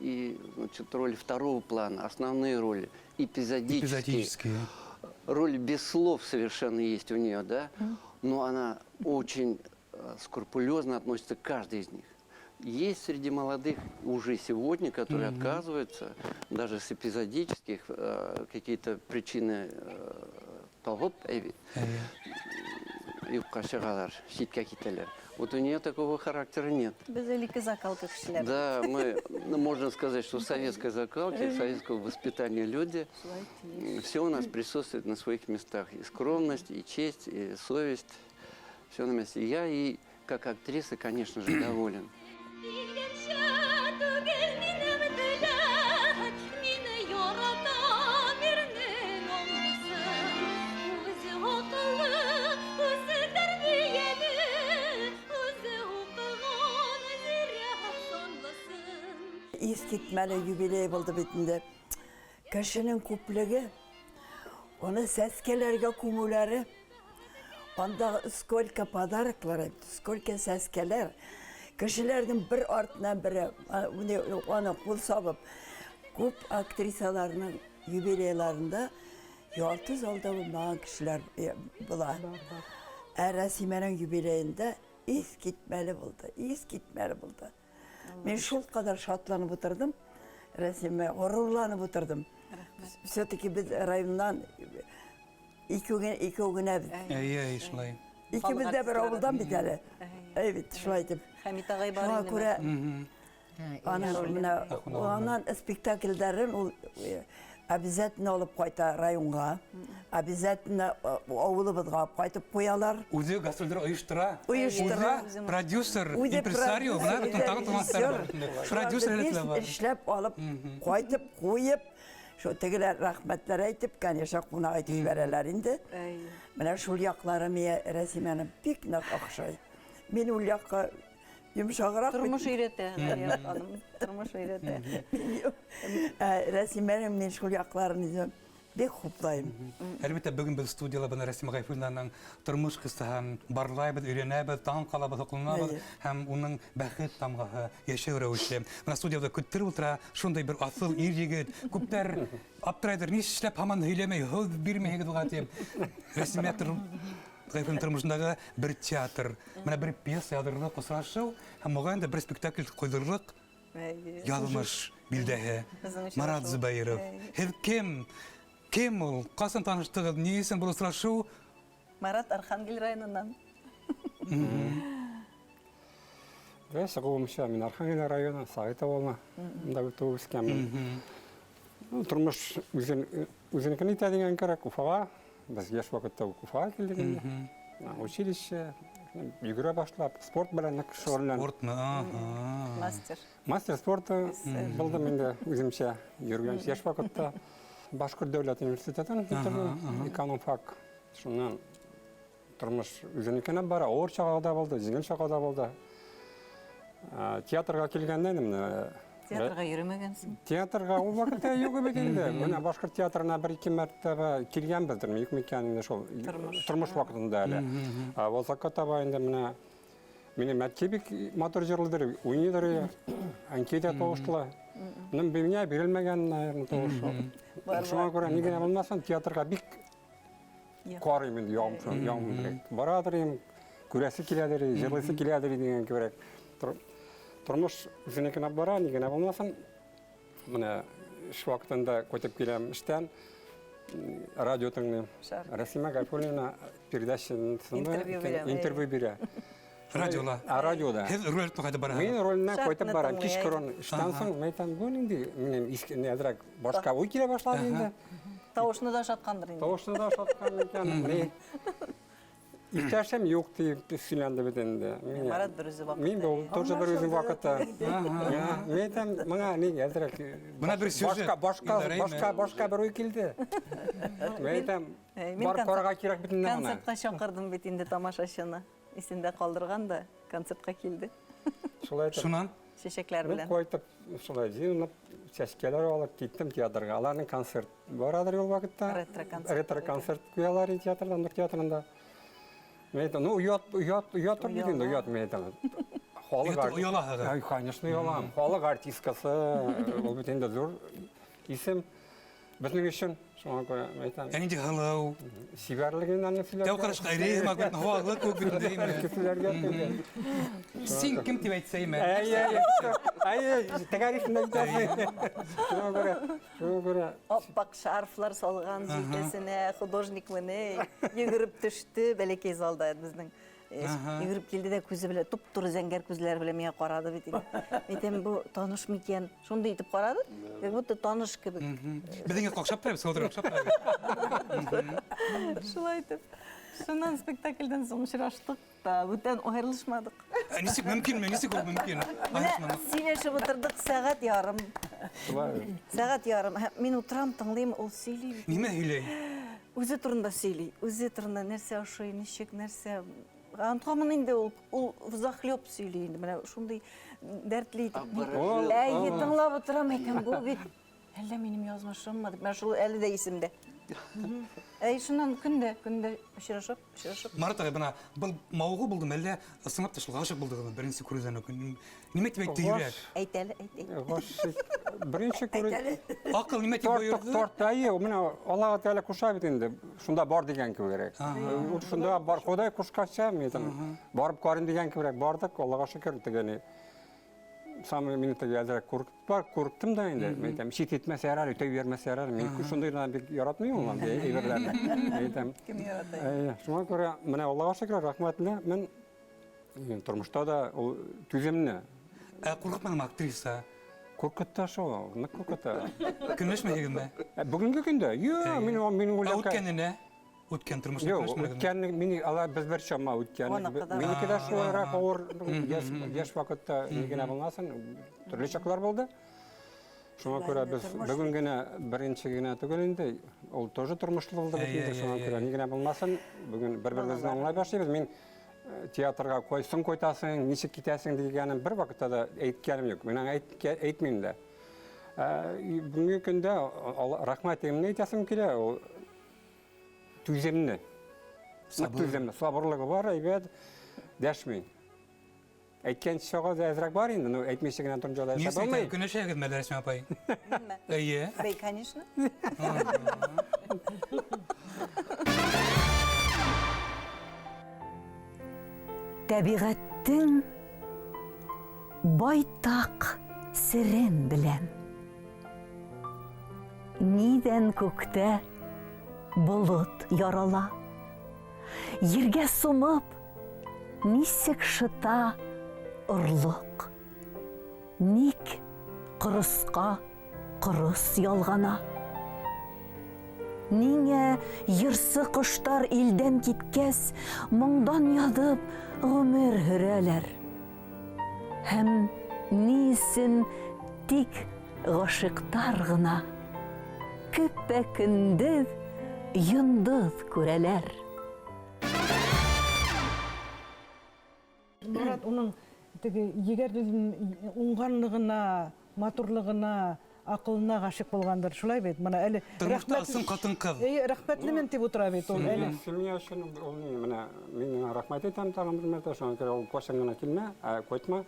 и, значит, роли второго плана, основные роли, эпизодические. Эпизодические. Роли без слов совершенно есть у нее, да? Но она очень скрупулезно относится к каждой из них. Есть среди молодых уже сегодня, которые отказываются, даже с эпизодических, какие-то причины того, юкка чыгалар, читкә китәләр. Вот у нее такого характера нет. Без элекке закалка кешеләр. Да, мы, ну, можно сказать, что советской закалки, советского воспитания люди, все у нас присутствует на своих местах. И скромность, и честь, и совесть. Все на месте. Я и как актриса, конечно же, доволен. Килгәнчә түгел минем теләк, мине яратам ирнең аңлысын. Үзе акыллы, үзе тәрбияле, үзе укыган зирәк санлысын. Искитмәле юбилей булды бит инде. Кешенең күплеге, аны сәскәләргә күмүләре, анда сколько подароклар, сколько сәскәләр. Кешеләрнең бер артыннан бере аны кул сабып, күп актрисаларның юбилейларында ярты залда булмаган кешеләр була. Ә Рәсимәнең юбилеенда искитмәле булды, искитмәле булды. Мин шул кадәр шатланып утырдым, Рәсимә, горурланып утырдым. Все-таки без районнан икәү генә без. Әйе, әйе, шулай. Икебез дә бер авылдан бит әле. Әй бит, шулай итеп. Хәмит агай бар Шуңа инде. күрә аның менә аннан спектакльләрен ул обязательно алып кайта районга, обязательно авылыбызга алып кайтып куялар. Үзе гастрольләр оештыра. Оештыра. Үзе продюсер, Үзе импресарио, менә бөтен тагын талантлар бар. Продюсер Шуларны әле бар. эшләп алып, кайтып куеп, шул тегеләр рәхмәтләр әйтеп, конечно, кунак итеп җибәрәләр инде. Менә шул яклары миңа Рәсимәне бик нык охшай. Мин ул якка йомшаграк бит. Тормыш өйрәтә, Галия ханым. Тормыш өйрәтә. Рәсимәнең мин шул якларын инде бик хуплайым. Әлбәттә, бүген без студияла бына Рәсимә Гайфуллинаның тормыш кыссаһын барлайбыз, өйрәнәбез, таң калабыз, сокланабыз һәм уның бәхет тамгаһы, яшәү рәвеше. Менә студияда көттереп утыра шундый бер асыл ир егет. Күпләр аптырайдыр, нишләп һаман һөйләмәй, һүҙ бирмәйһегеҙ уға тип. Рәсимә Гайфуллина тормошондагы бер театр, менә бер пьеса яҙырлыҡ осрашыу һәм моғайын да бер спектакль ҡуйҙырырлыҡ яҙмыш билдәһе. Беҙҙең өсөн Марат шул. Зөбәйеров. Һеҙ кем? Кем ул? Ҡасан таныштығыҙ? Ни өсөн был осрашыу? Марат Архангел районынан. Да, сығыуымса, мин Архангел районы, Сағит ауылына, мында туып үскәнмен. Ну, тормош үзенекен итә дигән кәрәк, Уфаға. Без йәш ваҡытта ук Уфаға килдек инде. Училище, йүгерә башлап, спорт белән ныҡ шөғөлләнеп. Спортмы? Аһа. Мастер. Мастер спорта булдым инде үземсә, йөргән йәш ваҡытта. Башҡорт дәүләт университетын бөтөрҙөм, экономфак. Шуннан тормош үзенекенә бара, авыр чағы да булды, җиңел чағы да булды. Театрға килгәндә инде менә Театрға йөрөмәгәнсең. Театрға ул ваҡытта юҡ бит инде. Менә башҡорт театрына бер-ике мәртәбә килгәнбеҙҙер, юҡ микән инде шул Тормош. тормош ваҡытында әле. Ә Вазаҡҡа таба инде менә мине мәткә бик матур җырлыйдыр, уйныйдыр, әнкәй дә тавышлы. Минем миңә бирелмәгән, наверное, тавыш. Шуңа күрә ни генә булмасын, театрга бик карыйм инде, ягымлы. Барадыр инде, күрәсе киләдер, җырлыйсы киләдер дигән кебек. Тормош үзенекенә бара, ни генә булмасын. Менә эш вакытында кайтып киләм эштән. Радио тыңлыйм. Рәсимә Гайфуллина передачасында Интервью бирә. Интервью бирә. Радиола. А радиода. Һеҙ роль ҡайтып бараһығыҙ. Мин роленә Шартны ҡайтып барам. тыңлай. Кичкырын эштән соң мин әйтәм, бу нинди минем иске әҙерәк башка уй килә башлады инде. Тавышны да ошаткандыр инде. Тавышны да ошаткан икән. Ни? Иптәшем юк дип сөйләнде бит инде. Мин- Марат бер үзе вакыты. Мин бу тоже бер үзем вакытта. Мин әйтәм, моңа ни әзрәк Бына бер сюжет. Башка башка Илдар, әйме? башка башка бер уй килде. Мин әйтәм, Мин бар концерт- карарга кирәк бит инде моны. Концертка чакырдым бит инде тамашачыны. Исендә калдырган да концертка килде. Шулай итеп. Шунан Чәчәкләр Мин белән. кайтып шулай җыенып чәчкәләр алып киттем театрга. Аларның концерт барадыр ул вакытта. Ретро-концерт. Ретро-концерт куялар иде театрда, Нур театрында. Мин әйтәм, ну оят, оят, оят бит инде, оят мин әйтәм. Халык Оят- оялаһығыҙ. Ай, конечно, оялам. Халык артисткасы, ул бит инде зур исем. Безнең өчен шуңа күрә мин әйтәм, ә нинди һылыу. сибәрлегеннән Тәү сөйләргә. ҡарашҡа әйрәйһең бит, һауалы күк бит инде. әйме? Кешеләргә түгел. Син кем дип әйтсәйме? Әй, әй, әй, тәгәрисен дә әйтәсең. Шуңа күрә, шуңа күрә Аппак шарфлар салган җилкәсенә, художник менә йөгереп төште бәләкәй залда безнең. Йөгереп килде дә күзе белән туп-туры зәңгәр күзләре белән миңа карады бит инде. Әйтәм, бу таныш микән? Шундый итеп карады, как будто таныш кебек. Беҙҙең ҡаҡшап тора, беҙ ҡаҡшап тора. Шулай итеп. Шуннан спектакльдән соң очраштык та, бүтән аерылышмадык. Ә нисек мөмкинме? Нисек ул мөмкин? Менә сөйләшеп утырдык сәгать ярым. шулай. Сәгать ярым. Һәм Мин утырам, тыңлыйм, ул сөйли. бит. Нимә һөйләй? Үзе турында сөйли. Үзе турында нәрсә ошый, ничек, нәрсә. Онытамын инде ул, ул взахлеб сөйли инде. Менә шундый дәртле итеп. Обворожил. Әйе, тыңлап утырам, әйтәм, бу бит әллә минем язмышыммы дип. Менә шул әле дә исемдә. Әй, шуннан көндә, көндә очрашып, очрашып. Марат ағай, бына был мауығыу булдымы, әллә ысынлап та шул ғашиҡ булдығыҙмы беренсе күреүҙән үк? Нимә тип әйтте йөрәк? Әйт әле, әйт, әйт. Ғашиҡ беренсе күрү Аҡыл нимә тип Тарттык, бойорҙо? тартты, әйе, менә Аллаһ Тәгалә куша бит инде, шунда бар дигән кебек. Ул шунда бар, Ходай кушканча, мин әйтәм, барып карыйм дигән кебек бардык, Аллага шөкер, тегене. Самый мине теге әзрәк куркып бар, курктым да инде. Мин әйтәм, чит итмәсә ярар, үтә йөрмәсә ярар. Мин шундыйны бик яратмыйм ул андый әйберләрне. Мин әйтәм, Кем ярата? Әйе, шуңа күрә менә Аллага шөкер, рәхмәтле, мин тормышта да ул түземне. Ә ҡурҡманымы актриса? Куркыта шул, нык куркыта. Көнләшмәйһегеҙме? Ә Бүгенге көндә, юк, мин мин Ә уйлап үткәненә? Үткән тормошта Юк, көнләшмәгеҙме? үткән мин алар без бер чама үткән. Аныкы да. Минеке дә шулайрак авыр яшь яшь вакытта ни генә булмасын, төрле чаклар булды. Шуңа күрә без бүген генә беренче генә түгел инде, ул тоже тормышлы булды бит инде, шуңа күрә ни генә булмасын, бүген бер-беребезне аңлай башлыйбыз. Мин театрга кайсын кайтасың, ничек китәсең дигәнен бер вакытта да әйткәнем юк. Мин аңа әйтмим дә. Бүгенге көндә рәхмәтемне әйтәсем килә, ул түземне. Нык түземле, сабырлыгы бар, әйбәт, дәшми. Әйткән чагы да әзрәк бар инде, но әйтмичә генә торып җайлап Нисек булмый. әйтәм, көнләшәгеҙме әллә, Рәсмә апай? Минме? Әйе. Бей, конечно. Тәбиғәттең байтаҡ серен беләм. Нидән күктә болот ярала. Ергә сумып, нисек шыта орлоҡ. Ник ҡоросҡа ҡорос ялғана. Ниңә йырсы ҡоштар илдән киткәс, моңдан яҙып ғүмер һөрәләр. Һәм ни өсөн тик ғашиҡтар ғына көпә-көндөҙ йондоҙ күрәләр. Марат уның теге егәрлеген уңганлыгына, матурлыгына, акылына гашыйк булгандыр. Шулай бит. Менә әле Тормошта ысын ҡатын-ҡыҙ. Әйе, рәхмәтлемен дип утыра бит ул әле. Семья өчен ул ни, менә мин аңа рәхмәт әйтәм тагын бер мәртәбә, шуңа күрә ул кайчан гына килмә, ә кайтма.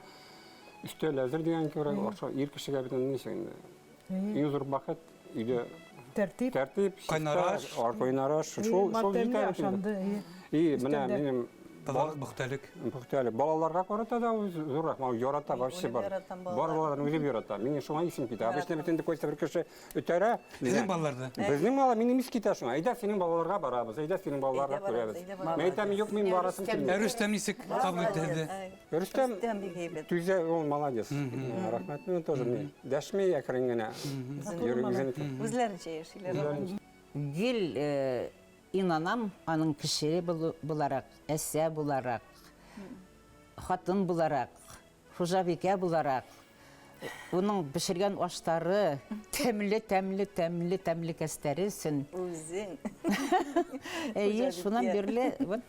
Өстәл әзер дигән кебек, ошо ир кешегә бит инде ничек инде. Иң зур бәхет өйдә Тәртип. Тәртип, чиста, Кайнар аш. кайнар аш, Әйе, шул матәмле җитә бит инде. ашанды, әйе. И менә Өстәлдә. минем Тазалык, пөхтәлек. Пөхтәлек. Балаларга карата да ул зур рәхмәт, ярата вообще бар. Бар балаларны үзем ярата. Мин шуңа исем китә. Обычно бит инде кайсы бер кеше үтәрә. Сезнең балаларны. Безнең бала минем ис китә шуңа. Әйдә синең балаларга барабыз, әйдә синең балаларга күрәбез. Мин әйтәм, юк, мин барасым килми. Ә Рөстәм ничек кабул итте сезне? Рөстәм түзә, ул молодец. Рәхмәт, мин тоже ни. Дәшми әкрен генә. Йөри үзенеке. Үзләренчә яшиләр. Гел инанам аның кеше буларак, әсә буларак, хатын буларак, хуҗабикә буларак. Уның пешергән ашлары тәмле, тәмле, тәмле, тәмле кәстәре өчен. Үзең. Әйе, шуннан бирле вот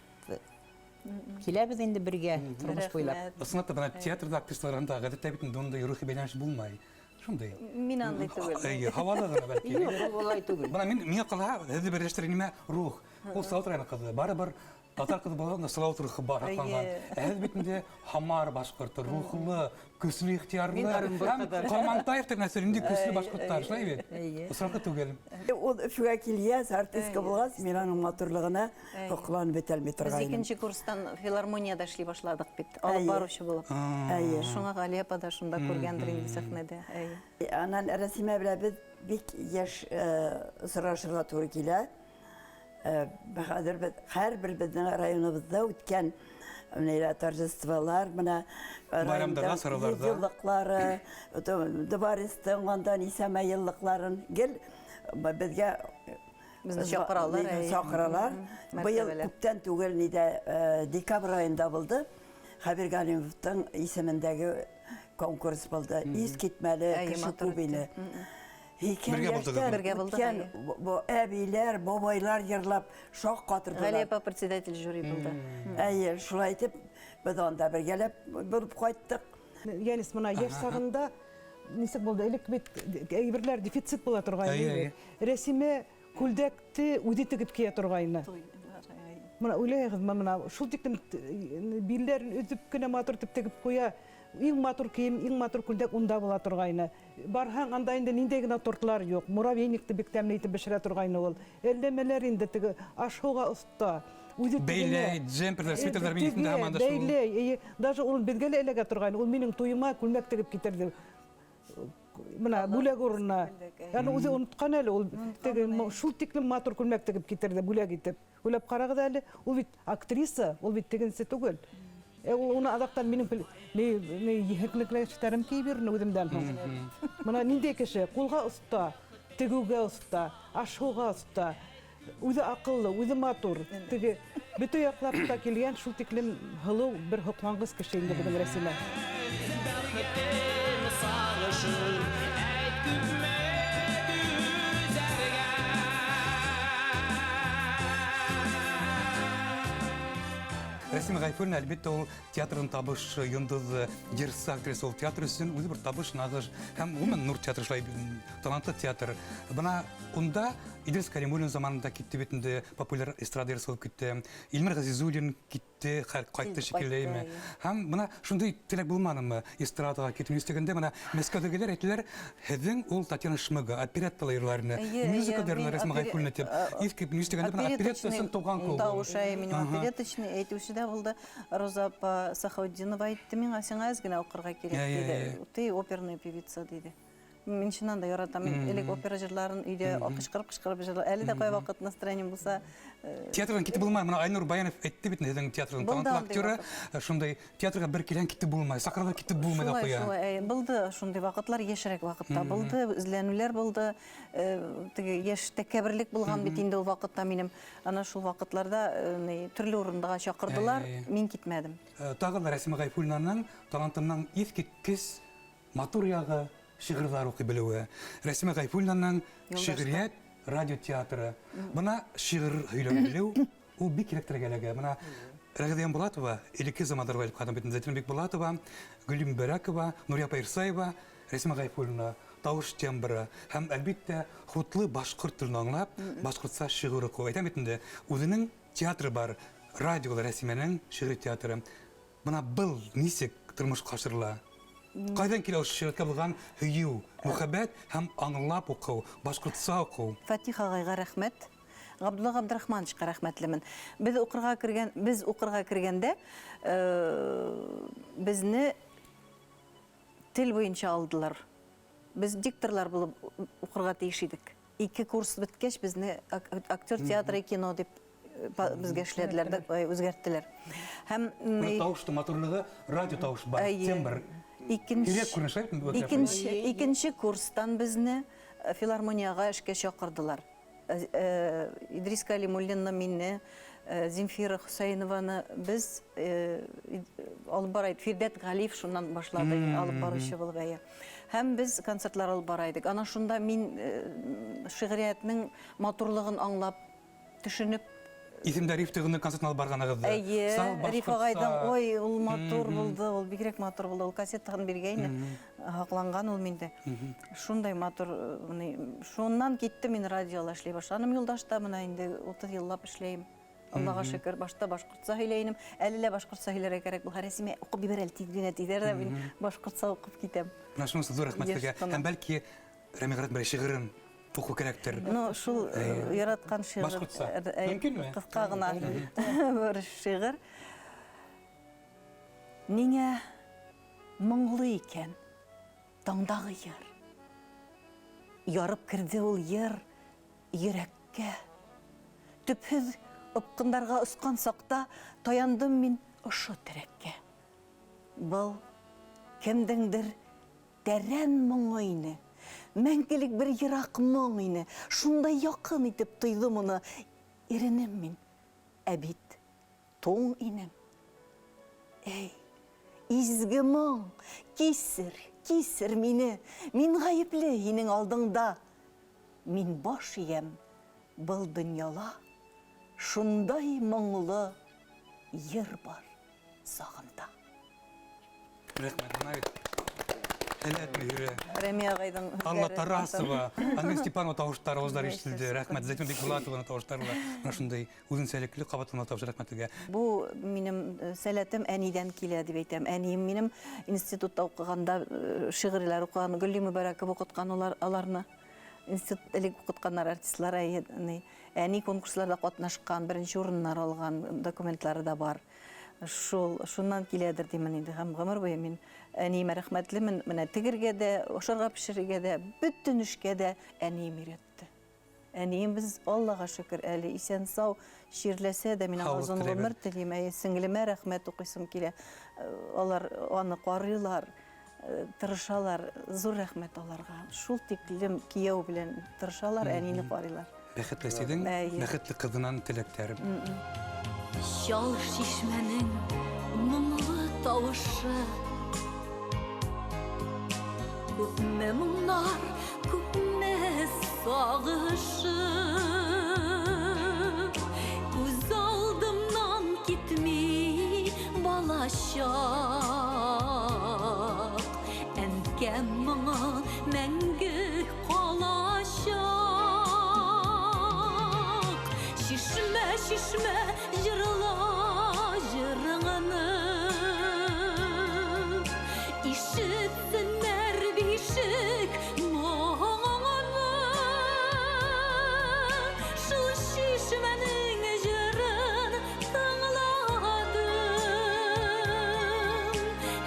киләбез инде бергә тормыш буйлап. Ысынлап та, менә театрда актрисаларында гадәттә бит инде мондый рухи бәйләнеш булмай. Шундый. Мин андый түгел. Әйе, һавалы гына бәлки. Юк, ул алай түгел. Менә мин миңа калса, һеҙҙе берләштерә нимә? Рух. Ул Салават районы кызы. Барыбер татар кызы булган да Салават рухы бар һакланган. Ә һеҙ бит инде Һамар башкорты, рухлы, көсле ихтыярлы. Мин Оренбург Һәм татары. Кормантаев дигән нәрсә нинди көсле башкортлар, шулай бит? Әйе. Осраклы түгел. Ул Өфегә килгәч, артистка булгач, мин аның матурлыгына Сокланып бетәлми Без торгайным. икенче курстан филармониядә эшли башладык бит, алып Әйе. баручы булып. Әйе. Шуңа Галия апа да шунда күргәндер инде сәхнәдә. Әйе. Аннан Рәсимә белән без бик еш очрашырга туры килә. Хәзер без һәрбер безнең районыбызда үткән менә торжестволар, менә Байрамдарда, сараларда. Еллыклары, дворецтың анда нисәмә еллыкларын гел безгә Безне чакыралар. Чакыралар. Быел күптән түгел нидә декабрь аенда булды. Хәбир Галимовтың исемендәге конкурс булды. Искитмәле кеше күп иде. Һикән яшьтән үткән әбиләр, бабайлар йырлап шак катырдылар. Галия апа председатель жюри булды. Әйе, шулай итеп без анда бергәләп булып кайттык. Янис, мына яшь сагында ничек булды? Элек бит әйберләр дефицит була торган иде. Рәсимә күлдәкте үзе тегеп кия торгайны. Мына уйлайыгызмы, мына шул тиклем билләрен өзеп кенә матур итеп тегеп куя. Иң матур кием, иң матур күлдәк унда була торгайны. Барһаң, анда инде ниндәй генә тортлар юк. Муравейникты бик тәмле итеп бешерә торгайны ул. Әлләмәләр инде теге аш-һуга оста. Үзе Бәйләй, джемперлар, свитерлар мин исемдә һаман да шул. Бәйләй, әйе. Даже ул безгә лә эләгә торгайны. Ул минем туема күлмәк тегеп китерде. Менә бүләк урынына. Аны үзе оныткан әле ул. Теге шул тиклем матур күлмәк тегеп китерде бүләк итеп. Уйлап карагыз әле, ул бит актриса, ул бит тегенсе түгел. Ә ул уны азактан минем ни ехеклекләштәрем киеп йөрде үземдән һуң. Менә нинди кеше, кулга оста, тегүгә оста, аш-суга оста. Үзе акыллы, үзе матур. Теге бөтә яклап та килгән шул тиклем һылу бер һоклангыс кеше инде безнең Рәсимә. Рәсимә Гайфуллина, әлбәттә, ул театрның табыш йондызы, җырчы актриса, ул театр өчен үзе бер табыш нагыш. Һәм гомумән Нур театры шулай талантлы театр. Бына унда Идрис Кәримуллин заманында китте бит инде, популяр эстрада җырчысы булып китте. Илмир Газизуллин китте, кайтты шикелле, әйме. Һәм менә шундый теләк булмадымы эстрадага китү нистегендә менә Мәскәүдәгеләр әйттеләр, һеҙҙең ул Татьяна Шмыга опереттала йырлар ине, мюзиклда йырлар Рәсимә Гайфуллина дип. Иске нистегендә менә опереттасын туган кул. Тавышы, әйе, минем опереточный әйтүче дә булды. Роза апа Сахаутдинова әйтте миңа, сиңа әз генә укырга кирәк, диде. Ты оперная певица, диде. Мин чыннан да яратам. Мин элек опера җырларын өйдә кычкырып-кычкырып җырлар. Әле дә кайвакыт настроением булса. Театрдан китеп булмай. Менә Айнур Баянов әйтте бит, сезнең театрның талантлы актеры. Шундый театрга бер килгән китеп булмай, сахнада китеп булмай да куя. Шулай, шулай. Булды шундый вакытлар, яшьрәк вакытта булды, эзләнүләр булды. Теге яшь тәкәбберлек булган бит инде ул вакытта минем. Ана шул вакытларда төрле урынга чакырдылар, мин китмәдем. Тагын да Рәсимә Гайфуллинаның талантының искиткеч Матур ягы, шигырьләр укый белүе. Рәсимә Гайфуллинаның Шигърият радио театры. Бына шигырь һөйләү белү, ул бик кирәктерге әлегә. Менә Рәгыйдә Янбулатова, элекке замандар вәлип хатын бит, Зәйтүнә Бикбулатова, Гөлим Мөбәрәкова, Нурия апа Ирсаева, Рәсимә Гайфуллина, тавыш тембры һәм, әлбиттә, хутлы башкорт телен аңлап, башкортча шигырь уку. Әйтәм бит инде, үзенең театры бар, радиолы Рәсимәнең шигъри театры. Менә был ничек тормышка ашырыла? Кайдан килә ул шигырькә булган һөю, мөхәббәт һәм аңлап уку, башкортча уку? Фатих агайга рәхмәт. Габдулла Габдрахмановичка рәхмәтлемен. Без укырга кергән, без укырга кергәндә, э, безне тел буенча алдылар. Без дикторлар булып укырга тиеш идек. Ике курс беткәч, безне актер театры и кино дип э, безгә эшләделәр дә, э, үзгәрттеләр. Һәм Менә тавышның матурлыгы, радио тавыш бар, тембр. Икенче, Кирәк күренеш, әйе? икенче, икенче курстан безне э, филармониягә эшкә чакырдылар. Идрис Калимуллинны, мине, Земфира Хөсәенованы без алып бара идек. Фирдәт Галиев шуннан башлады алып баручы булып, әйе. Һәм без концертлар алып бара идек. Ана шунда мин шигъриятнең матурлыгын аңлап, төшенеп Исемдә Риф Тыгынның концертын алып барганыгызды. Әйе, Риф агайдың, ой, ул матур булды, ул бигрәк матур булды. Ул кассетасын биргәйне, һакланган ул миндә. Шундай матур, шуннан китте мин радиола эшли башладым. Юлдашта менә инде 30 еллап эшләйм. Аллага шөкер, башта башкортча һөйләй идем. Әле лә башкортча һөйләргә кәрәк булһа, Рәсимә, укып җибәр әле тиз генә диләр дә, мин башкортча укып китәм. Менә шунысы зур рәхмәт сезгә. Һәм бәлки Рәмигарәт берәр шигырен уку кирәктер. Ну, шул яраткан шигырь. Башкортча. Мөмкинме? Кыска гына бер шигырь. Ниңә моңлы икән таңдагы йыр? Ярып керде ул йыр йөрәккә. Төпһез упкыннарга оскан сакта таяндым мин ошо терәккә. Был кемдеңдер тәрән моңы ине. Мәңгелек бер ерак моң ине. Шундай якын итеп тойдым уны. Иренем мин, ә бит туң инем. Әй, изге моң, кисер, кисер мине. Мин гаепле һинең алдыңда. Мин баш иям был дөньяла. Шундай моңлы йыр бар сагында. Рәхмәт, менә бит. Әләт мөһере. Рәми агайдың Алла Тарасова, Ангел Степанова тавышлары, авызлары ишетелде. Рәхмәт. Зәйтүн Бикбулатованың тавышлары да менә шундый үзенчәлекле кабатланма тавыш. Рәхмәт сезгә. Бу минем э, сәләтем әнидән килә дип әйтәм. Әнием минем институтта укыганда э, шигырьләр укыган, Гөлли Мөбарәкова укыткан улар аларны. Институт элек укытканнар артистлар әйе, ни. Әни конкурсларда катнашкан, беренче урыннар алган, документлары да бар. Шул, шуннан киләдер димен инде. Һәм гомер буе мин әниемә рәхмәтлемен. Менә тегергә дә, ашарга пешерергә дә, бөтен эшкә дә әнием өйрәтте. Әнием без Аллага шөкер әле исән-сау, чирләсә дә мин аңа озын гомер телим. Әйе, сеңлемә рәхмәт укыйсым килә. Алар аны карыйлар, тырышалар. Зур рәхмәт аларга. Шул тиклем кияү белән тырышалар, әнине карыйлар. Бәхетле синең, бәхетле кызынан теләкләрем. Чал чишмәнең моңлы тавышы. Күпме моңнар, күпме сагышы. Күз алдымнан китми балачак. Әнкәм моңы мәңге калачак. Чишмә, чишмә, җырла җырыңны. Ишетсеннәр бишек моңыңны. Шул чишмәнең җырын тыңладым.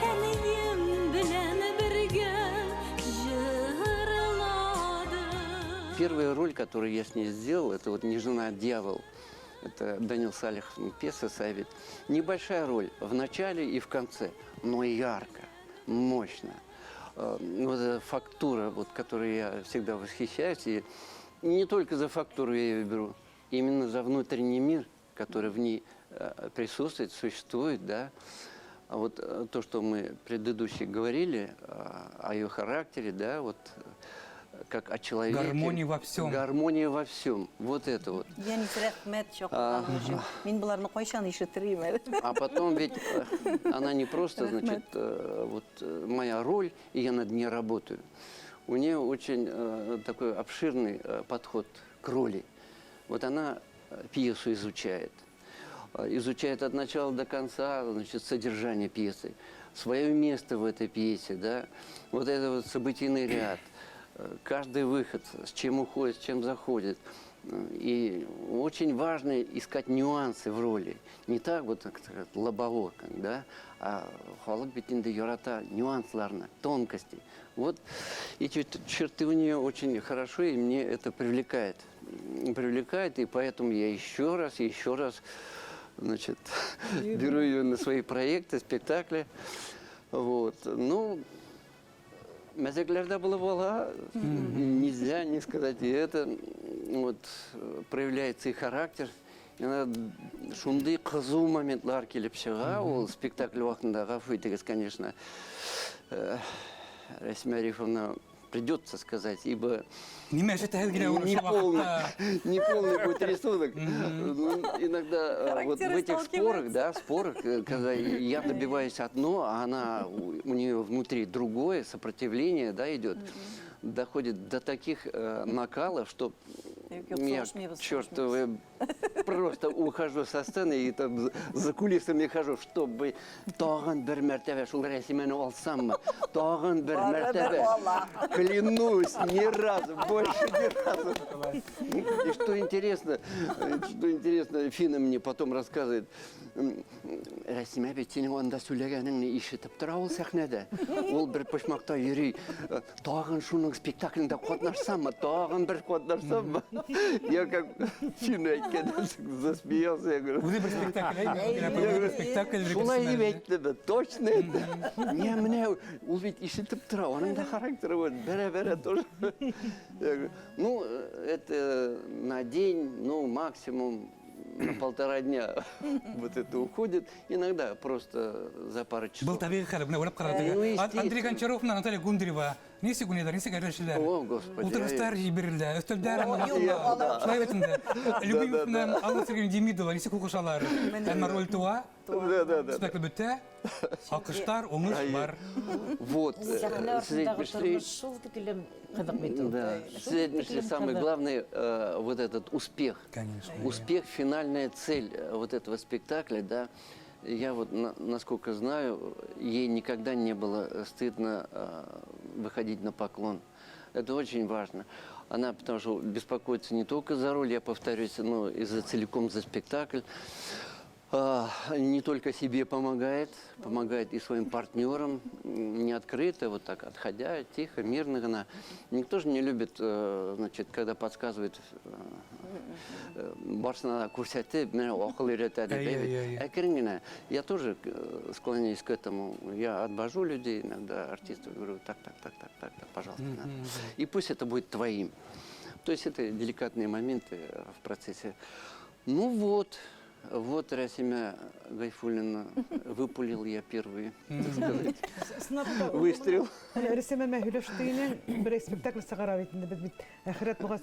Әнием белән бергә җырладым. Первая роль, которую я с ней сделал, это вот «Не жена, а дьявол». Это Данил Салихов пьеса ставит. Небольшая роль в начале и в конце, но ярко, мощно. Вот эта фактура, вот, которой я всегда восхищаюсь, и не только за фактуру я ее беру, именно за внутренний мир, который в ней присутствует, существует, да. А вот то, что мы предыдущие говорили о ее характере, да, вот как о человеке. Гармония во всем. Гармония во всем. Вот это вот. Я не рәхмәт чакырган өчен. Мин боларны кайчан ишетер идем әле. А потом ведь она не просто, значит, вот моя роль, и я над ней работаю. У нее очень такой обширный подход к роли. Вот она пьесу изучает. Изучает от начала до конца, значит, содержание пьесы, свое место в этой пьесе, да, вот это вот событийный ряд. Каждый выход, с чем уходит, с чем заходит. И очень важно искать нюансы в роли. Не так вот, так сказать, лобово, да, а халыҡ бит инде ярата нюансларны, тонкости. Вот эти черты у нее очень хорошо, и мне это привлекает. Привлекает, и поэтому я еще раз, значит, беру ее на свои проекты, спектакли. Вот. Ну, мәзәкләр булып ала, нельзя не сказать. И это вот проявляется и характер. Иногда шундай ҡыҙыу моментлар килеп сыға, ул спектакль ваҡытында, ғәфү итегеҙ, конечно, Рәсимә Арифовна, придется сказать, ибо Нимә ишетәһегеҙ килә не шул полный, ваҡытта? Не полный будет рисунок. Ну, иногда вот в Характеры этих спорах, да, спорах, когда я добиваюсь одно, а она у нее внутри другое, сопротивление, да, идет, доходит до таких накалов, что Юҡ, юҡ, я, һуғышмайбыҙ, чертовы, просто ухожу со сцены и там за кулисами хожу, чтобы тағын бер мәртәбә шул Рәсимәне алсаммы, тағын бер Барыбер мәртәбә. ала. Клянусь, ни разу, больше ни разу. И что интересно, Фина мне потом рассказывает, Рәсимә бит һинең унда һөйләгәнеңде ишетеп тора ул сәхнәдә. Ул бер почмаҡта йөрөй. Тағын шуның спектаклендә ҡатнашсаммы, тағын бер ҡатнашсаммы. Я как Фина әйткәндә засмеялся, я говорю, Үҙе бер спектакль, әй, бер спектакль. Шулай тип әйтте, точно это. Не, менә ул бит ишетеп тора, уның да характеры вот бәрә-бәрә тоже. Я говорю, ну, это на день, ну, максимум на полтора дня вот это уходит. Иногда просто за пару часов. Был тәбиғи хәл, менә уйлап ҡарағыҙ. Ну, естественно. Андрей Гончаров менән Наталья Гундарева нисек уйнайҙар, нисек әрләшәләр. О, Господи. Ултырғыстар ебәрелә, өҫтәлдәр Юҡ, шулай бит инде. Любимов менән Алла Сергеевна Демидова нисек һуғышалар. Әммә роль тыуа, Да. спектакль бөтә, алҡыштар, уңыш бар. Вот, Сәхнә сез артындағы әйтмешли, тормош шул тиклем ҡыҙыҡ бит ул. Да, Шул сез әйтмешли, тиклем самый ҡыҙыҡ. главный вот этот успех. Конечно. Успех, финальная цель вот этого спектакля, да. Я вот, насколько знаю, ей никогда не было стыдно выходить на поклон. Это очень важно. Она, потому что беспокоится не только за роль, я повторюсь, но и за целиком за спектакль. Не только себе помогает, помогает и своим партнерам, не открыто, вот так, отходя, тихо, мирно она. Никто же не любит, значит, когда подсказывает, барыһына күрһәтеп, менә аҡыл өйрәтә тип, Әй, әй, әй, әй. Әкрен генә. Я тоже склоняюсь к этому. Я отвожу людей иногда, артистов, говорю, так, так, так, так, так, так, пожалуйста. Надо. И пусть это будет твоим. То есть это деликатные моменты в процессе. Ну вот, вот Расима Гайфуллина, выпулил я первый, так сказать, Сынап та выстрел. Әле Рәсимә менән һөйләштек, бер спектакль сығара бит инде, беҙ бит әхирәт булғас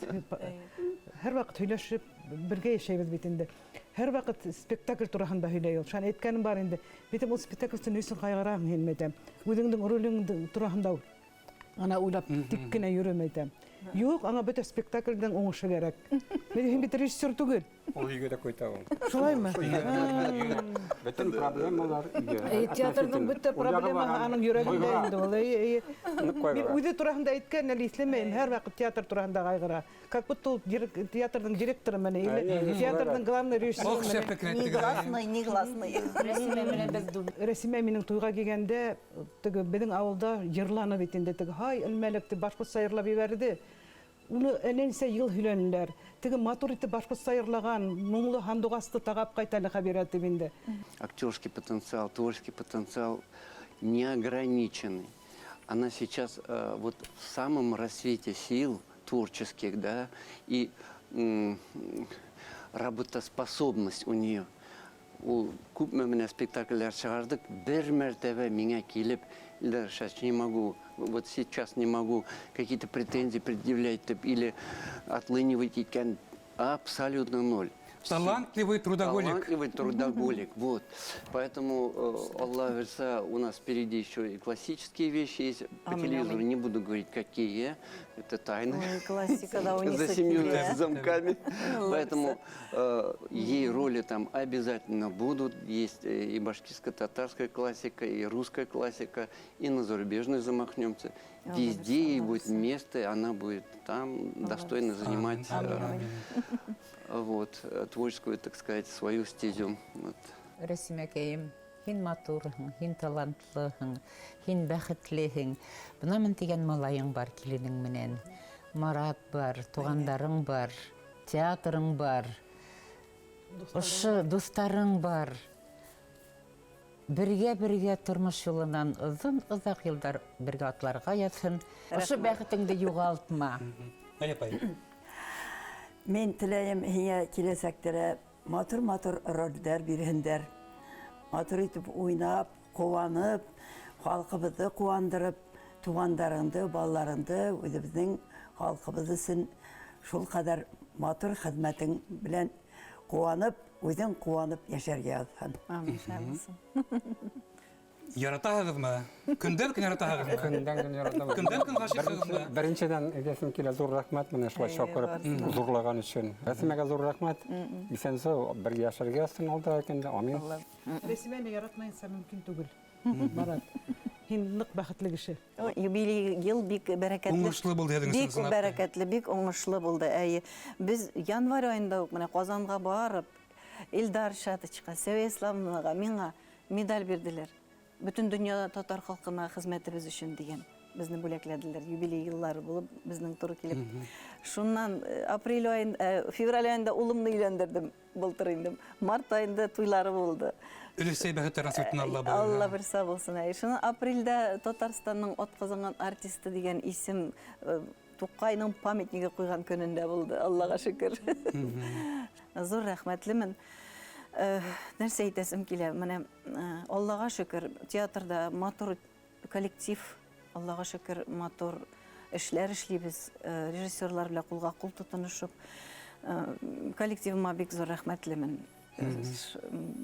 һәр ваҡыт һөйләшеп бергә йәшәйбеҙ бит инде. Һәр ваҡыт спектакль тураһында һөйләй ул. Шуны әйткәнем бар инде. Битем ул спектакль өсөн ни өсөн ҡайғыраһың һин, әйтәм. Үҙеңдең ролең тураһында ана уйлап тик кенә йөрөмә, әйтәм. Юҡ, аңа бөтә спектаклдең уңышы кәрәк. Мин һин бит режиссер түгел. Ул өйгә дә ҡайта ул. Шулаймы? Бөтөн проблемалар өйгә. Әй, театрҙың бөтә проблемаһы аның йөрәгендә инде ул. Әй, әй. Мин үҙе тураһында әйткән әле иҫләмәйем, һәр ваҡыт театр тураһында ҡайғыра. Как будто ул театрҙың директоры менә или Әй, әй, театрҙың главный режиссеры. Ох, Менә. шәп фекер әйттегеҙ. Негласный, негласный. Рәсимә менән беҙ Рәсимә минең туйға килгәндә, теге беҙҙең ауылда йырланы бит инде, теге һай элмәлек тип башҡортса йырлап ебәрҙе. Уны әллә нисә йыл һөйләнеләр. Теге матур итеп башҡортса йырлаган, моңло һандуғасты тағап ҡайт әле Хәбирә тип инде. Актерский потенциал, творческий потенциал неограниченный. Она сейчас вот в самом рассвете сил творческих, да, и работоспособность у нее. Ул күпме менә спектакльләр сығарҙыҡ, бер мәртәбә миңә килеп, Илдар Шач, не могу, вот сейчас не могу какие-то претензии предъявлять тип, или отлынивать икән, абсолютно ноль. Талантливый трудоголик. Талантливый трудоголик, вот. Поэтому, Алла бирһә, у нас впереди еще и классические вещи есть по Аминь, телевизору. аминь. Не буду говорить, какие, это тайны. Ой, классика, да, у них За семью такие. замками. Поэтому ей роли там обязательно будут. Есть и башкирско-татарская классика, и русская классика, и на зарубежную замахнемся. Везде ей будет место, и она будет там достойно занимать вот, творческую, так сказать, свою стезю. Вот. Рәсимәкәем, һин матурһың, һин талантлыһың, һин бәхетлеһең. Бына мин тигән малайың бар киленең менән. Марат бар, туғандарың бар, театрың бар. Ошо дуҫтарың бар. Бергә-бергә тормош юлынан оҙон-оҙаҡ йылдар бергә атларға яҙһын. Ошо бәхетеңде юғалтма. Әле апай. Мин теләйем һиңә киләсәктә лә матур-матур рольдәр бирһендәр. Матур итеп уйнап, ҡыуанып, халҡыбыҙҙы ҡыуандырып, туғандарыңды, балаларыңды үҙебеҙҙең халҡыбыҙ өсөн шул ҡәҙәр матур хеҙмәтең белән ҡыуанып, үҙең ҡыуанып йәшәргә яҙһын. Амин, шулай булсын. Яратаһығыҙмы? Көндән көн яратаһығыҙмы? Көндән көн яратабыҙ. Көндән көн ғашиҡһығыҙмы? Беренсенән әйтәсем килә, ҙур рәхмәт менә шулай чакырып зурлаған өсөн. Рәсимәгә ҙур рәхмәт. Исән-һау бергә йәшәргә язсын алда көндә. Амин. Рәсимәне яратмайынса мөмкин түгел. Марат, һин ныҡ бәхетле кеше. Юбилей йыл бик бәрәкәтле. Уңышлы булды һеҙҙең өсөн, Бик ысынлап та. бәрәкәтле, бик уңышлы булды. Әйе. Без январь айында ук менә Казанга барып, Илдар Шатычка, Сәвия Исламовнага миңа медаль бирделәр. Бөтен дөньяда татар халкына хезмәтебез өчен дигән. Безне бүләкләделәр. Юбилей еллары булып, безнең туры килеп. Шуннан апрель айын, февраль айында улымны өйләндердем. Былтыр инде. Март айында туйлары булды. Өлөсәй бәхетләр насип итһен Алла боерһа. Алла бирсә булсын. Әй, шуннан апрельдә Татарстанның атказанган артисты дигән исем Тукайның памятнигы куйган көнендә булды. Аллага шөкер. Зур рәхмәтлемен. Нәрсә әйтәсем килә? Менә Аллага шөкер, театрда матур коллектив, Аллага шөкер, матур эшләр эшлибез, режиссерлар белән кулга кул тотынышып. Коллективыма бик зур рәхмәтлемен.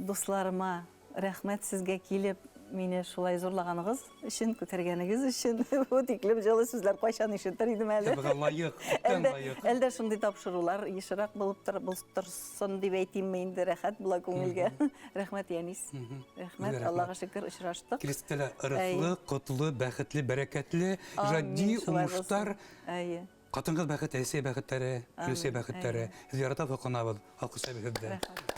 Дусларыма рәхмәт сезгә килеп, мине шулай зурлаганыгыз өчен, күтәргәнегез өчен. Бу тиклем җылы сүзләр кайчан ишетер идем әле. Быға лайык, күптән лайык. Әлдә шундый тапшырулар ешрак булып торсын дип әйтимме инде, рәхәт була күңелгә. Рәхмәт, Янис. Рәхмәт, Рәхмәт. Аллага шөкер, очраштык. Киләчәктә лә ырыҫлы, ҡотло, бәхетле, бәрәкәтле, ижади Амин, шулай булсын. уңыштар. Әйе. Ҡатын-ҡыҙ бәхете, әсәй бәхеттәре, Амин, өләсәй бәхеттәре. әйе. Һеҙҙе яратып һоҡланабыҙ. Алҡышлайбыҙ һеҙҙе. Рәхмәт.